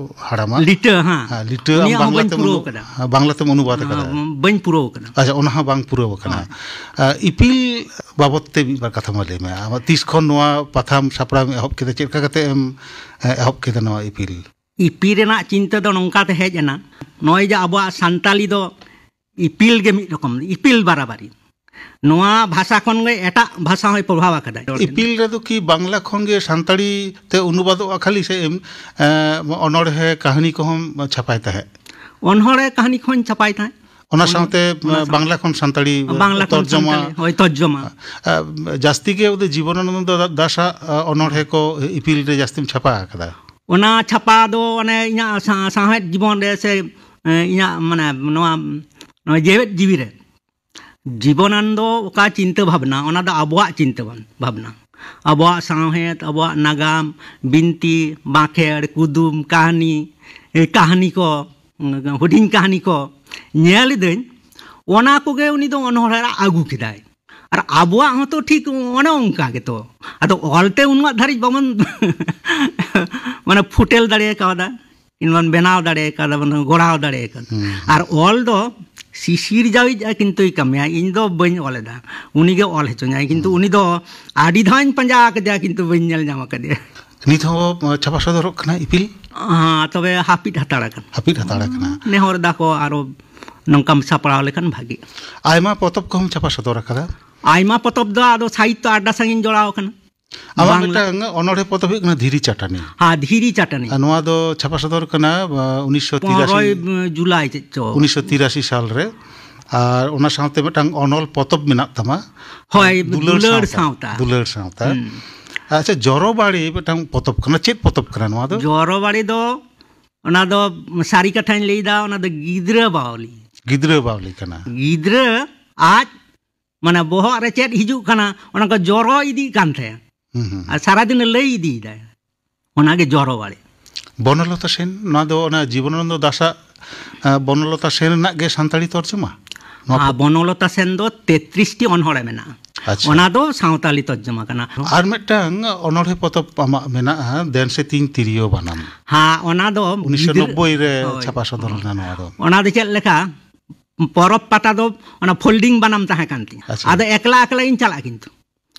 ᱦᱟᱲᱟᱢᱟᱜ᱾ ᱞᱤᱴᱟᱹ, ᱦᱮᱸ᱾ ᱦᱮᱸ, ᱞᱤᱴᱟᱹ ᱟᱢ ᱩᱱᱤᱭᱟᱜ ᱦᱚᱸ ᱵᱟᱝᱞᱟ ᱵᱟᱹᱧ ᱛᱮᱢ ᱯᱩᱨᱟᱹᱣ ᱚᱱᱩ-, ᱠᱟᱫᱟ᱾ ᱦᱮᱸ, ᱵᱟᱝᱞᱟ ᱛᱮᱢ ᱚᱱᱩᱵᱟᱫ ᱟᱠᱟᱫᱟ᱾ ᱵᱟᱹᱧ ᱯᱩᱨᱟᱹᱣ ᱠᱟᱫᱟ᱾ ᱟᱪᱪᱷᱟ, ᱚᱱᱟ ᱦᱚᱸ ᱵᱟᱝ ᱯᱩᱨᱟᱹᱣ ᱟᱠᱟᱱᱟ᱾ ᱦᱳᱭ᱾ ᱟ, ᱤᱯᱤᱞ ᱵᱟᱵᱚᱫ ᱛᱮ ᱢᱤᱫ ᱵᱟᱨ ᱠᱟᱛᱷᱟ ᱢᱟ ᱞᱟᱹᱭ ᱢᱮ᱾ ᱟᱢ ᱛᱤᱥ ᱠᱷᱚᱱ ᱱᱚᱣᱟ ᱯᱟᱛᱷᱟᱢ ᱥᱟᱯᱲᱟᱣ ᱮᱢ ᱮᱦᱚᱵ ᱠᱮᱫᱟ? ᱪᱮᱫ ᱞᱮᱠᱟ ᱠᱟᱛᱮ ᱮᱢ, ᱮ, ᱮᱦᱚᱵ ᱠᱮᱫᱟ ᱱᱚᱣᱟ ᱤᱯᱤᱞ? ᱤᱯᱤᱞ ᱨᱮᱱᱟᱜ ᱪᱤᱱᱛᱟᱹ ᱫᱚ ᱱᱚᱝᱠᱟ ᱛᱮ ᱦᱮᱡ ᱮᱱᱟ, ᱱᱚᱜᱼᱚᱭ ᱡᱮ ᱟᱵᱚᱣᱟᱜ ᱥᱟᱱᱛᱟᱞᱤ ᱫᱚ ᱤᱯᱤᱞ ᱜᱮ ᱢᱤᱫ ᱨᱚᱠᱚᱢ, ᱤᱯᱤᱞ ᱵᱟᱨᱟᱵᱟᱨᱤ᱾ ᱱᱚᱣᱟ ᱵᱷᱟᱥᱟ ᱠᱷᱚᱱ ᱜᱮ ᱮᱴᱟᱜ ᱵᱷᱟᱥᱟ ᱦᱚᱸᱭ ᱯᱨᱚᱵᱷᱟᱵ ᱟᱠᱟᱫᱟᱭ᱾ ᱤᱯᱤᱞ ᱨᱮᱫᱚ ᱠᱤ ᱵᱟᱝᱞᱟ ᱠᱷᱚᱱ ᱜᱮ ᱥᱟᱱᱛᱟᱲᱤ ᱛᱮ ᱚᱱᱩᱵᱟᱫᱚᱜᱼᱟ ᱠᱷᱟᱹᱞᱤ, ᱥᱮ ᱮᱢ, ᱮ, ᱚᱱᱚᱬᱦᱮ ᱠᱟᱹᱦᱱᱤ ᱠᱚᱦᱚᱸ ᱪᱷᱟᱯᱟᱭ ᱛᱟᱦᱮᱸᱫ? ᱚᱱᱚᱬᱦᱮ ᱠᱟᱹᱦᱱᱤ ᱠᱚᱦᱚᱸᱧ ᱪᱷᱟᱯᱟᱭ ᱛᱟᱦᱮᱸᱫ᱾ ᱚᱱᱟ ᱚᱱ-, ᱥᱟᱶᱛᱮ, ᱚᱱᱟ ᱥᱟᱶ-, ᱵᱟᱝᱞᱟ ᱠᱷᱚᱱ ᱥᱟᱱᱛᱟᱲᱤ ᱵᱟᱝᱞᱟ ᱠᱷᱚᱱ ᱛᱚᱨᱡᱚᱢᱟ᱾ ᱥᱟᱱᱛᱟᱲᱤ, ᱦᱳᱭ, ᱛᱚᱨᱡᱚᱢᱟ᱾ ᱟ, ᱡᱟᱹᱥᱛᱤ ᱜᱮ ᱩᱱᱤ ᱡᱤᱵᱚᱱᱟᱱᱚᱱᱫᱚ ᱫᱟ-, ᱫᱟᱥᱟᱜ, ᱟ, ᱚᱱᱚᱬᱦᱮ ᱠᱚ ᱤᱯᱤᱞ ᱨᱮ ᱡᱟᱹᱥᱛᱤᱢ ᱪᱷᱟᱯᱟ ᱟᱠᱟᱫᱟ᱾ ᱚᱱᱟ ᱪᱷᱟᱯᱟ ᱫᱚ ᱚᱱᱮ ᱤᱧᱟᱹᱜ ᱥᱟ-, ᱥᱟᱶᱦᱮᱫ ᱡᱤᱵᱚᱱ ᱨᱮ ᱥᱮ, ᱮ, ᱤᱧᱟᱹᱜ ᱢᱟᱱᱮ ᱱᱚᱣᱟ, ᱱᱚᱣᱟ ᱡᱮᱣᱮᱫ ᱡᱤᱣᱤ ᱨᱮ ᱡᱤᱵᱚᱱᱟᱱᱚᱱᱫᱚ ᱚᱠᱟ ᱪᱤᱱᱛᱟᱹ ᱵᱷᱟᱵᱽᱱᱟ, ᱚᱱᱟ ᱫᱚ ᱟᱵᱚᱣᱟᱜ ᱪᱤᱱᱛᱟᱹ ᱵᱷᱟᱵᱽ-, ᱵᱷᱟᱵᱽᱱᱟ᱾ ᱟᱵᱚᱣᱟᱜ ᱥᱟᱶᱦᱮᱫ, ᱟᱵᱚᱣᱟᱜ ᱱᱟᱜᱟᱢ, ᱵᱤᱱᱛᱤ, ᱵᱟᱸᱠᱷᱮᱲ, ᱠᱩᱫᱩᱢ, ᱠᱟᱹᱦᱱᱤ, ᱮ, ᱠᱟᱹᱦᱱᱤ ᱠᱚ, ᱦᱩᱰᱤᱧ ᱠᱟᱹᱦᱱᱤ ᱠᱚ ᱧᱮᱞ ᱤᱫᱟᱹᱧ, ᱚᱱᱟ ᱠᱚᱜᱮ ᱩᱱᱤ ᱫᱚ ᱚᱱᱚᱬᱦᱮ ᱨᱮ ᱟᱹᱜᱩ ᱠᱮᱫᱟᱭ᱾ ᱟᱨ ᱟᱵᱚᱣᱟᱜ ᱦᱚᱸᱛᱚ ᱴᱷᱤᱠ ᱚᱱᱮ ᱚᱱᱠᱟ ᱜᱮᱛᱚ᱾ ᱟᱫᱚ ᱚᱞᱛᱮ ᱩᱱᱟᱹᱜ ᱫᱷᱟᱹᱨᱤᱡ ᱵᱟᱵᱚᱱ ᱢᱟᱱᱮ ᱯᱷᱩᱴᱮᱞ ᱫᱟᱲᱮ ᱠᱟᱣᱫᱟ, ᱠᱤᱝᱵᱟ ᱵᱮᱱᱟᱣ ᱫᱟᱲᱮ ᱠᱟᱣᱫᱟ, ᱵᱚᱱ ᱜᱚᱲᱟᱣ ᱫᱟᱲᱮ ᱠᱟᱣᱫᱟ᱾ ᱦᱩᱸ᱾ ᱟᱨ ᱚᱞ ᱫᱚ ᱥᱤᱥᱤᱨ ᱡᱟᱣᱤᱡ ᱠᱤᱱᱛᱩᱭ ᱠᱟᱹᱢᱤᱭᱟ, ᱤᱧ ᱫᱚ ᱵᱟᱹᱧ ᱚᱞ ᱮᱫᱟ, ᱩᱱᱤ ᱜᱮ ᱚᱞ ᱦᱚᱪᱚᱧᱟᱭ᱾ ᱠᱤᱱᱛᱩ ᱩᱱᱤ ᱫᱚ ᱟᱹᱰᱤ ᱫᱷᱟᱣ ᱤᱧ ᱯᱟᱸᱡᱟ ᱟᱠᱟᱫᱮᱭᱟ, ᱠᱤᱱᱛᱩ ᱵᱟᱹᱧ ᱧᱮᱞ ᱧᱟᱢ ᱟᱠᱟᱫᱮᱭᱟ᱾ ᱱᱤᱛ ᱦᱚᱸ ᱪᱷᱟᱯᱟ ᱥᱚᱫᱚᱨᱚᱜ ᱠᱟᱱᱟ ᱤᱯᱤᱞ? ᱦᱮᱸ, ᱛᱚᱵᱮ ᱦᱟᱹᱯᱤᱫ ᱦᱟᱛᱟᱲ ᱟᱠᱟᱱᱟ᱾ ᱦᱟᱹᱯᱤᱫ ᱦᱟᱛᱟᱲ ᱟᱠᱟᱱᱟ᱾ ᱱᱮᱦᱚᱨ ᱫᱟᱠᱚ ᱟᱨᱚ ᱱᱚᱝᱠᱟᱢ ᱥᱟᱯᱲᱟᱣ ᱞᱮᱠᱷᱟᱱ ᱵᱷᱟᱜᱤ᱾ ᱟᱭᱢᱟ ᱯᱚᱛᱚᱵ ᱠᱚᱦᱚᱸᱢ ᱪᱷᱟᱯᱟ ᱥᱚᱫᱚᱨ ᱟᱠᱟᱫᱟ᱾ ᱟᱭᱢᱟ ᱯᱚᱛᱚᱵ ᱫᱚ ᱟᱫᱚ ᱥᱟᱦᱤᱛᱛᱚ ᱟᱰᱰᱟ ᱥᱟᱝ ᱤᱧ ᱡᱚᱲᱟᱣ ᱟᱠᱟᱱᱟ᱾ ᱟᱢᱟᱜ ᱵᱟᱝᱞᱟ- ᱢᱤᱫᱴᱟᱝ ᱚᱱᱚᱬᱦᱮ ᱯᱚᱛᱚᱵ ᱦᱩᱭᱩᱜ ᱠᱟᱱᱟ ᱫᱷᱤᱨᱤ ᱪᱟᱹᱴᱟᱹᱱᱤ᱾ ᱦᱮᱸ, ᱫᱷᱤᱨᱤ ᱪᱟᱹᱴᱟᱹᱱᱤ᱾ ᱟᱨ ᱱᱚᱣᱟ ᱫᱚ ᱪᱷᱟᱯᱟ ᱥᱚᱫᱚᱨ ᱠᱟᱱᱟ ᱩᱱᱤᱥᱥᱚ ᱯᱚᱱᱨᱚᱭ ᱛᱤᱨᱟᱥᱤ ᱡᱩᱞᱟᱭ ᱪᱮᱫ ᱪᱚ᱾ ᱩᱱᱤᱥᱥᱚ ᱛᱤᱨᱟᱥᱤ ᱥᱟᱞ ᱨᱮ᱾ ᱟᱨ ᱚᱱᱟ ᱥᱟᱶᱛᱮ ᱢᱤᱫᱴᱟᱝ ᱚᱱᱚᱞ ᱯᱚᱛᱚᱵ ᱢᱮᱱᱟᱜ ᱛᱟᱢᱟ᱾ ᱦᱳᱭ, ᱫᱩᱞᱟᱹᱲ ᱥᱟᱶᱛᱟ᱾ ᱫᱩᱞᱟᱹᱲ ᱥᱟᱶᱛᱟ᱾ ᱦᱩᱸ᱾ ᱟᱪᱪᱷᱟ, ᱡᱚᱨᱚ ᱵᱟᱲᱮ ᱢᱤᱫᱴᱟᱝ ᱯᱚᱛᱚᱵ ᱠᱟᱱᱟ, ᱪᱮᱫ ᱯᱚᱛᱚᱵ ᱠᱟᱱᱟ ᱱᱚᱣᱟ ᱫᱚ? ᱡᱚᱨᱚ ᱵᱟᱲᱮ ᱫᱚ, ᱚᱱᱟ ᱫᱚ ᱥᱟᱹᱨᱤ ᱠᱟᱛᱷᱟᱧ ᱞᱟᱹᱭᱫᱟ, ᱚᱱᱟ ᱫᱚ ᱜᱤᱫᱽᱨᱟᱹ ᱵᱟᱣᱞᱤ᱾ ᱜᱤᱫᱽᱨᱟᱹ ᱵᱟᱣᱞᱤ ᱠᱟᱱᱟ᱾ ᱜᱤᱫᱽᱨᱟᱹ ᱟᱡ ᱢᱟᱱᱮ ᱵᱚᱦᱚᱜ ᱨᱮ ᱪᱮᱫ ᱦᱤᱡᱩᱜ ᱠᱟᱱᱟ, ᱚᱱᱟ ᱠᱚ ᱡᱚᱨᱚ ᱤᱫᱤᱜ ᱠᱟᱱ ᱛᱟᱭᱟ᱾ ᱦᱩᱸ, ᱦᱩᱸ᱾ ᱟᱨ ᱥᱟᱨᱟᱫᱤᱱᱮ ᱞᱟᱹᱭ ᱤᱫᱤᱭᱮᱫᱟᱭ, ᱚᱱᱟᱜᱮ ᱡᱚᱨᱚ ᱵᱟᱲᱮ᱾ ᱵᱚᱱᱚᱞᱚᱛᱟ ᱥᱮᱱ, ᱱᱚᱣᱟ ᱫᱚ ᱚᱱᱟ ᱡᱤᱵᱚᱱᱟᱱᱚᱱᱫᱚ ᱫᱟᱥᱟᱜ ᱟᱸ, ᱵᱚᱱᱚᱞᱚᱛᱟ ᱥᱮᱱ ᱨᱮᱱᱟᱜ ᱜᱮ ᱥᱟᱱᱛᱟᱲᱤ ᱛᱚᱨᱡᱚᱢᱟ? ᱱᱚᱣᱟ ᱟᱨ ᱵᱚᱱᱚᱞᱚᱛᱟ ᱥᱮᱱ ᱫᱚ ᱛᱮᱛᱨᱤᱥ ᱴᱤ ᱚᱱᱚᱬᱦᱮ ᱢᱮᱱᱟᱜᱼᱟ᱾ ᱟᱪᱪᱷᱟ᱾ ᱚᱱᱟ ᱫᱚ ᱥᱟᱶᱛᱟᱞᱤ ᱛᱚᱨᱡᱚᱢᱟ ᱠᱟᱱᱟ᱾ ᱟᱨ ᱢᱤᱫᱴᱟᱝ ᱚᱱᱚᱬᱦᱮ ᱯᱚᱛᱚᱵ ᱟᱢᱟᱜ ᱢᱮᱱᱟᱜᱼᱟ, ᱫᱮᱱ ᱥᱮ ᱛᱤᱧ ᱛᱤᱨᱭᱳ ᱵᱟᱱᱟᱢ᱾ ᱦᱮᱸ, ᱚᱱᱟ ᱫᱚ ᱩᱱᱤᱥᱥᱚ ᱱᱚᱵᱵᱳᱭ ᱨᱮ ᱦᱳᱭ᱾ ᱪᱷᱟᱯᱟ ᱥᱚᱫᱚᱨ ᱞᱮᱱᱟ ᱱᱚᱣᱟ ᱫᱚ᱾ ᱚᱱᱟ ᱫᱚ ᱪᱮᱫ ᱞᱮᱠᱟ, ᱯᱚᱨᱚᱵᱽ ᱯᱟᱛᱟ ᱫᱚ ᱚᱱᱟ ᱯᱷᱳᱞᱰᱤᱝ ᱵᱟᱱᱟᱢ ᱛᱟᱦᱮᱸ ᱠᱟᱱ ᱛᱤᱧᱟ᱾ ᱟᱪᱪᱷᱟ᱾ ᱟᱫᱚ ᱮᱠᱞᱟ ᱮᱠᱞᱟ ᱤᱧ ᱪᱟᱞᱟᱜᱼᱟ, ᱠᱤᱱᱛᱩ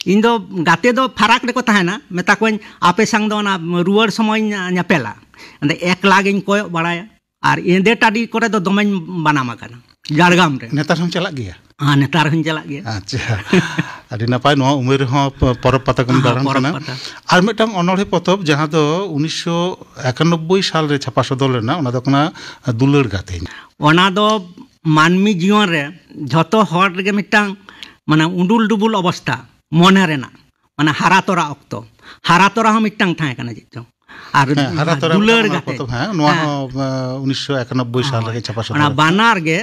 ᱤᱧ ᱫᱚ ᱜᱟᱛᱮ ᱫᱚ ᱯᱷᱟᱨᱟᱠ ᱨᱮᱠᱚ ᱛᱟᱦᱮᱱᱟ, ᱢᱮᱛᱟ ᱠᱚᱣᱟᱧ ᱟᱯᱮ ᱥᱟᱝ ᱫᱚ ᱚᱱᱟ ᱨᱩᱣᱟᱹᱲ ᱥᱚᱢᱚᱭ ᱤᱧ ᱧᱟᱯᱮᱞᱟ᱾ ᱚᱸᱰᱮ ᱮᱠᱞᱟ ᱜᱤᱧ ᱠᱚᱭᱚᱜ ᱵᱟᱲᱟᱭᱟ᱾ ᱟᱨ ᱮᱸᱫᱮ ᱴᱟᱺᱰᱤ ᱠᱚᱨᱮ ᱫᱚ ᱫᱚᱢᱮᱧ ᱵᱟᱱᱟᱢ ᱟᱠᱟᱱᱟ, ᱡᱷᱟᱲᱜᱨᱟᱢ ᱨᱮ᱾ ᱱᱮᱛᱟᱨ ᱦᱚᱸᱢ ᱪᱟᱞᱟᱜ ᱜᱮᱭᱟ? ᱦᱮᱸ, ᱱᱮᱛᱟᱨ ᱦᱚᱸᱧ ᱪᱟᱞᱟᱜ ᱜᱮᱭᱟ᱾ ᱟᱪᱪᱷᱟ, ᱟᱹᱰᱤ ᱱᱟᱯᱟᱭ᱾ ᱱᱚᱣᱟ ᱩᱢᱮᱨ ᱨᱮᱦᱚᱸ ᱯᱚ-, ᱯᱚᱨᱚᱵᱽ ᱯᱟᱛᱟ ᱠᱚᱢ ᱦᱮᱸ, ᱫᱟᱬᱟᱱ ᱯᱚᱨᱚᱵᱽ ᱠᱟᱱᱟ᱾ ᱯᱟᱛᱟ᱾ ᱟᱨ ᱢᱤᱫᱴᱟᱝ ᱚᱱᱚᱬᱦᱮ ᱯᱚᱛᱚᱵ, ᱡᱟᱦᱟᱸ ᱫᱚ ᱩᱱᱤᱥᱥᱚ ᱮᱠᱟᱱᱚᱵᱵᱳᱭ ᱥᱟᱞ ᱨᱮ ᱪᱷᱟᱯᱟ ᱥᱚᱫᱚᱨ ᱞᱮᱱᱟ, ᱚᱱᱟ ᱫᱚ ᱠᱟᱱᱟ ᱫᱩᱞᱟᱹᱲ ᱜᱟᱛᱮᱧ᱾ ᱚᱱᱟ ᱫᱚ ᱢᱟᱹᱱᱢᱤ ᱡᱤᱭᱚᱱ ᱨᱮ ᱡᱷᱚᱛᱚ ᱦᱚᱲ ᱨᱮᱜᱮ ᱢᱤᱫᱴᱟᱝ, ᱢᱟᱱᱮ, ᱩᱰᱩᱞ ᱰᱩᱵᱩᱞ ᱚᱵᱚᱥᱛᱟ ᱢᱚᱱᱮ ᱨᱮᱱᱟᱜ, ᱢᱟᱱᱮ, ᱦᱟᱨᱟ ᱛᱚᱨᱟ ᱚᱠᱛᱚ, ᱦᱟᱨᱟ ᱛᱚᱨᱟ ᱦᱚᱸ ᱢᱤᱫᱴᱟᱝ ᱛᱟᱦᱮᱸ ᱠᱟᱱᱟ ᱪᱮᱫ ᱪᱚᱝ, ᱟᱨ ᱦᱮᱸ, ᱦᱟᱨᱟ ᱛᱚᱨᱟ ᱫᱩᱞᱟᱹᱲ ᱢᱤᱫᱴᱟᱝ ᱜᱟᱛᱮ᱾ ᱯᱚᱛᱚᱵ, ᱦᱮᱸ, ᱱᱚᱣᱟ ᱦᱮᱸ᱾ ᱦᱚᱸ, ᱟᱸ, ᱩᱱᱤᱥᱥᱚ ᱮᱠᱟᱱᱚᱵᱵᱳᱭ ᱥᱟᱞ ᱨᱮᱜᱮ ᱪᱷᱟᱯᱟ ᱥᱚᱫᱚᱨ ᱚᱱᱟ ᱟᱠᱟᱱᱟ᱾ ᱵᱟᱱᱟᱨ ᱜᱮ,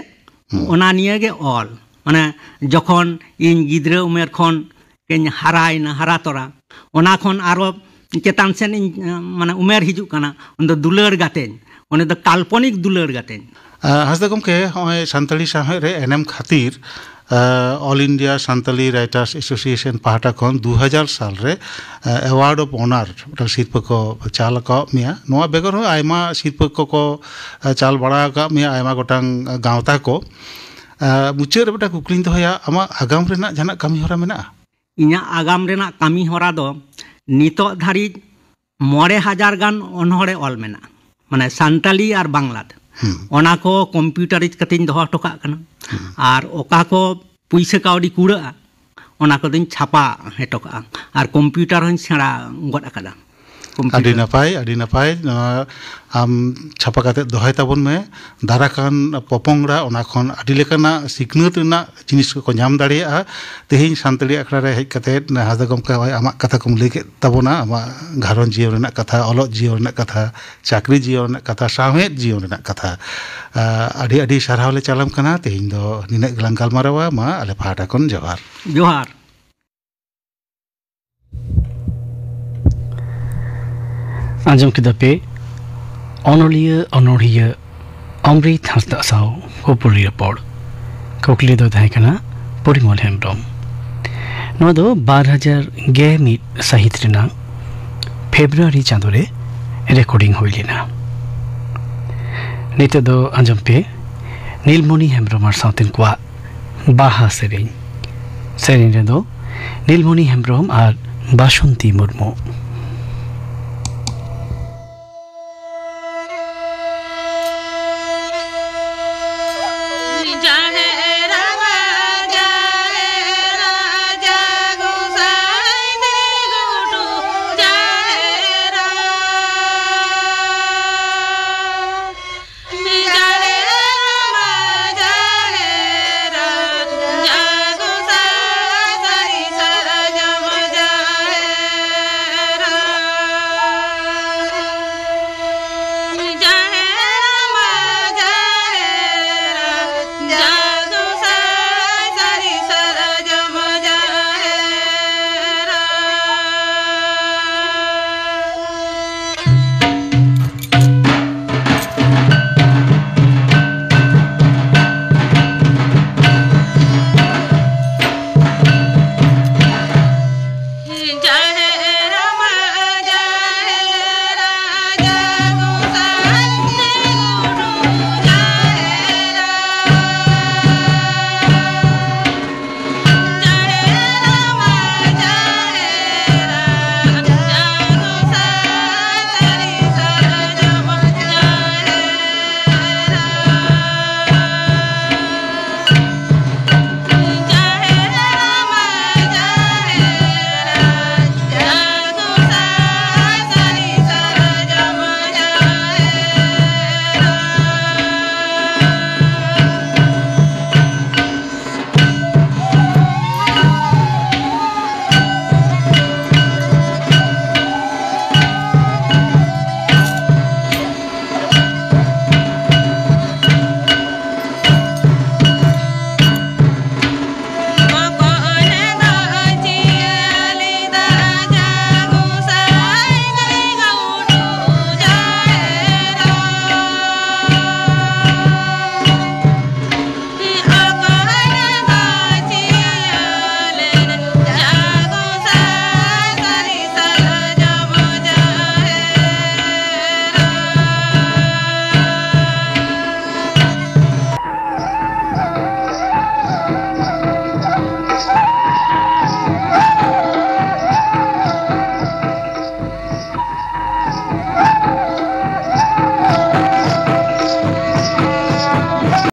ᱦᱩᱸ᱾ ᱚᱱᱟ ᱱᱤᱭᱟᱹ ᱜᱮ ᱚᱞ, ᱢᱟᱱᱮ, ᱡᱚᱠᱷᱚᱱ ᱤᱧ ᱜᱤᱫᱽᱨᱟᱹ ᱩᱢᱮᱨ ᱠᱷᱚᱱ ᱤᱧ ᱦᱟᱨᱟᱭᱮᱱᱟ, ᱦᱟᱨᱟ ᱛᱚᱨᱟ, ᱚᱱᱟ ᱠᱷᱚᱱ ᱟᱨᱚ ᱪᱮᱛᱟᱱ ᱥᱮᱫ ᱤᱧ, ᱢᱟᱱᱮ, ᱩᱢᱮᱨ ᱦᱤᱡᱩᱜ ᱠᱟᱱᱟ, ᱩᱱᱫᱚ ᱫᱩᱞᱟᱹᱲ ᱜᱟᱛᱮᱧ, ᱩᱱᱤ ᱫᱚ ᱠᱟᱞᱯᱚᱱᱤᱠ ᱫᱩᱞᱟᱹᱲ ᱜᱟᱛᱮᱧ᱾ ᱟᱸ, ᱦᱟᱸᱥᱫᱟ ᱜᱚᱢᱠᱮ, ᱦᱚᱸᱜᱼᱚᱭ ᱥᱟᱱᱛᱟᱲᱤ ᱥᱟᱶᱦᱮᱫ ᱨᱮ ᱮᱱᱮᱢ ᱠᱷᱟᱹᱛᱤᱨ ᱟᱞ ᱤᱱᱰᱤᱭᱟ ᱥᱟᱱᱛᱟᱞᱤ ᱨᱟᱭᱴᱟᱨᱥ ᱮᱥᱳᱥᱤᱭᱮᱥᱚᱱ ᱯᱟᱦᱴᱟ ᱠᱷᱚᱱ ᱫᱩ ᱦᱟᱡᱟᱨ ᱥᱟᱞ ᱨᱮ ᱮᱣᱟᱨᱰ ᱚᱯᱷ ᱚᱱᱟᱨ ᱢᱤᱫᱴᱟᱝ ᱥᱤᱨᱯᱟᱹ ᱠᱚ ᱪᱟᱞ ᱟᱠᱟᱫ ᱢᱮᱭᱟ᱾ ᱱᱚᱣᱟ ᱵᱮᱜᱚᱨ ᱦᱚᱸ ᱟᱭᱢᱟ ᱥᱤᱨᱯᱟᱹ ᱠᱚᱠᱚ ᱪᱟᱞ ᱵᱟᱲᱟ ᱟᱠᱟᱫ ᱢᱮᱭᱟ ᱟᱭᱢᱟ ᱜᱚᱴᱟᱝ ᱜᱟᱶᱛᱟ ᱠᱚ᱾ ᱢᱩᱪᱟᱹᱫ ᱨᱮ ᱢᱤᱫᱴᱟᱝ ᱠᱩᱠᱞᱤᱧ ᱫᱚᱦᱚᱭᱟ, ᱟᱢᱟᱜ ᱟᱜᱟᱢ ᱨᱮᱱᱟᱜ ᱡᱟᱦᱟᱱᱟᱜ ᱠᱟᱹᱢᱤ ᱦᱚᱨᱟ ᱢᱮᱱᱟᱜᱼᱟ? ᱤᱧᱟᱹᱜ ᱟᱜᱟᱢ ᱨᱮᱱᱟᱜ ᱠᱟᱹᱢᱤ ᱦᱚᱨᱟ ᱫᱚ ᱱᱤᱛᱚᱜ ᱫᱷᱟᱹᱨᱤᱡ ᱢᱚᱬᱮ ᱦᱟᱡᱟᱨ ᱜᱟᱱ ᱚᱱᱚᱬᱦᱮ ᱚᱞ ᱢᱮᱱᱟᱜᱼᱟ, ᱢᱟᱱᱮ ᱥᱟᱱᱛᱟᱞᱤ ᱟᱨ ᱵᱟᱝᱞᱟ ᱛᱮ᱾ ᱦᱩᱸ᱾ ᱚᱱᱟ ᱠᱚ ᱠᱚᱢᱯᱤᱭᱩᱴᱟᱨᱤᱡᱽ ᱠᱟᱛᱮᱧ ᱫᱚᱦᱚ ᱦᱚᱴᱚ ᱠᱟᱜ ᱠᱟᱱᱟ᱾ ᱦᱩᱸ᱾ ᱟᱨ ᱚᱠᱟ ᱠᱚ ᱯᱩᱭᱥᱟᱹ ᱠᱟᱹᱣᱰᱤ ᱠᱩᱲᱟᱹᱜᱼᱟ, ᱚᱱᱟ ᱠᱚᱫᱚᱧ ᱪᱷᱟᱯᱟ ᱦᱚᱴᱚ ᱠᱟᱜᱼᱟ᱾ ᱟᱨ ᱠᱚᱢᱯᱤᱭᱩᱴᱟᱨ ᱦᱚᱸᱧ ᱥᱮᱬᱟ ᱜᱚᱫ ᱟᱠᱟᱫᱟ᱾ ᱟᱹᱰᱤ ᱠᱚᱢᱯᱤᱭᱩᱴᱟᱨ᱾ ᱱᱟᱯᱟᱭ, ᱟᱹᱰᱤ ᱱᱟᱯᱟᱭ᱾ ᱱᱚᱣᱟ ᱟᱢ ᱪᱷᱟᱯᱟ ᱠᱟᱛᱮ ᱫᱚᱦᱚᱭ ᱛᱟᱵᱚᱱ ᱢᱮ᱾ ᱫᱟᱨᱟ ᱠᱟᱱ ᱯᱚᱯᱚᱝᱲᱟ ᱚᱱᱟ ᱠᱷᱚᱱ ᱟᱹᱰᱤ ᱞᱮᱠᱟᱱᱟᱜ ᱥᱤᱠᱷᱱᱟᱹᱛ ᱨᱮᱱᱟᱜ ᱡᱤᱱᱤᱥ ᱠᱚᱠᱚ ᱧᱟᱢ ᱫᱟᱲᱮᱭᱟᱜᱼᱟ᱾ ᱛᱮᱦᱮᱧ ᱥᱟᱱᱛᱟᱲᱤ ᱟᱠᱷᱲᱟ ᱨᱮ ᱦᱮᱡ ᱠᱟᱛᱮ ᱦᱟᱸᱥᱫᱟ ᱜᱚᱢᱠᱮ ᱱᱚᱜᱼᱚᱭ ᱟᱢᱟᱜ ᱠᱟᱛᱷᱟ ᱠᱚᱢ ᱞᱟᱹᱭ ᱠᱮᱫ ᱛᱟᱵᱚᱱᱟ, ᱟᱢᱟᱜ ᱜᱷᱟᱨᱚᱸᱡᱽ ᱡᱤᱭᱚᱱ ᱨᱮᱱᱟᱜ ᱠᱟᱛᱷᱟ, ᱚᱞᱚᱜ ᱡᱤᱭᱚᱱ ᱨᱮᱱᱟᱜ ᱠᱟᱛᱷᱟ, ᱪᱟᱹᱠᱨᱤ ᱡᱤᱭᱚᱱ ᱨᱮᱱᱟᱜ ᱠᱟᱛᱷᱟ, ᱥᱟᱶᱦᱮᱫ ᱡᱤᱭᱚᱱ ᱨᱮᱱᱟᱜ ᱠᱟᱛᱷᱟ᱾ ᱟᱹᱰᱤ ᱟᱹᱰᱤ ᱥᱟᱨᱦᱟᱣ ᱞᱮ ᱪᱟᱞᱟᱢ ᱠᱟᱱᱟ᱾ ᱛᱮᱦᱮᱧ ᱫᱚ ᱱᱤᱱᱟᱹᱜ ᱜᱮᱞᱟᱝ ᱜᱟᱞᱢᱟᱨᱟᱣᱟ᱾ ᱢᱟ ᱟᱞᱮ ᱯᱟᱦᱴᱟ ᱠᱷᱚᱱ ᱡᱚᱦᱟᱨ᱾ ᱡᱚᱦᱟᱨ᱾ ᱟᱸᱡᱚᱢ ᱠᱮᱫᱟ ᱯᱮ ᱚᱱᱚᱞᱤᱭᱟᱹ ᱚᱱᱚᱲᱦᱤᱭᱟᱹ ᱚᱢᱨᱤᱛ ᱦᱟᱸᱥᱫᱟ ᱥᱟᱶ ᱠᱩᱯᱩᱞᱤ ᱨᱚᱯᱚᱲ᱾ ᱠᱩᱠᱞᱤ ᱫᱚ ᱛᱟᱦᱮᱸ ᱠᱟᱱᱟ ᱯᱚᱨᱤᱢᱚᱞ ᱦᱮᱢᱵᱨᱚᱢ᱾ ᱱᱚᱣᱟ ᱫᱚ ᱵᱟᱨ ᱦᱟᱡᱟᱨ ᱜᱮ ᱢᱤᱫ ᱥᱟᱹᱦᱤᱛ ᱨᱮᱱᱟᱜ ᱯᱷᱮᱵᱽᱨᱩᱣᱟᱨᱤ ᱪᱟᱸᱫᱳ ᱨᱮ ᱨᱮᱠᱚᱨᱰᱤᱝ ᱦᱩᱭ ᱞᱮᱱᱟ᱾ ᱱᱤᱛᱚᱜ ᱫᱚ ᱟᱸᱡᱚᱢ ᱯᱮ ᱱᱤᱞᱢᱚᱱᱤ ᱦᱮᱢᱵᱨᱚᱢ ᱟᱨ ᱥᱟᱶᱛᱮᱱ ᱠᱚᱣᱟᱜ ᱵᱟᱦᱟ ᱥᱮᱨᱮᱧ᱾ ᱥᱮᱨᱮᱧ ᱨᱮᱫᱚ ᱱᱤᱞᱢᱚᱱᱤ ᱦᱮᱢᱵᱨᱚᱢ ᱟᱨ ᱵᱟᱥᱚᱱᱛᱤ ᱢᱩᱨᱢᱩ᱾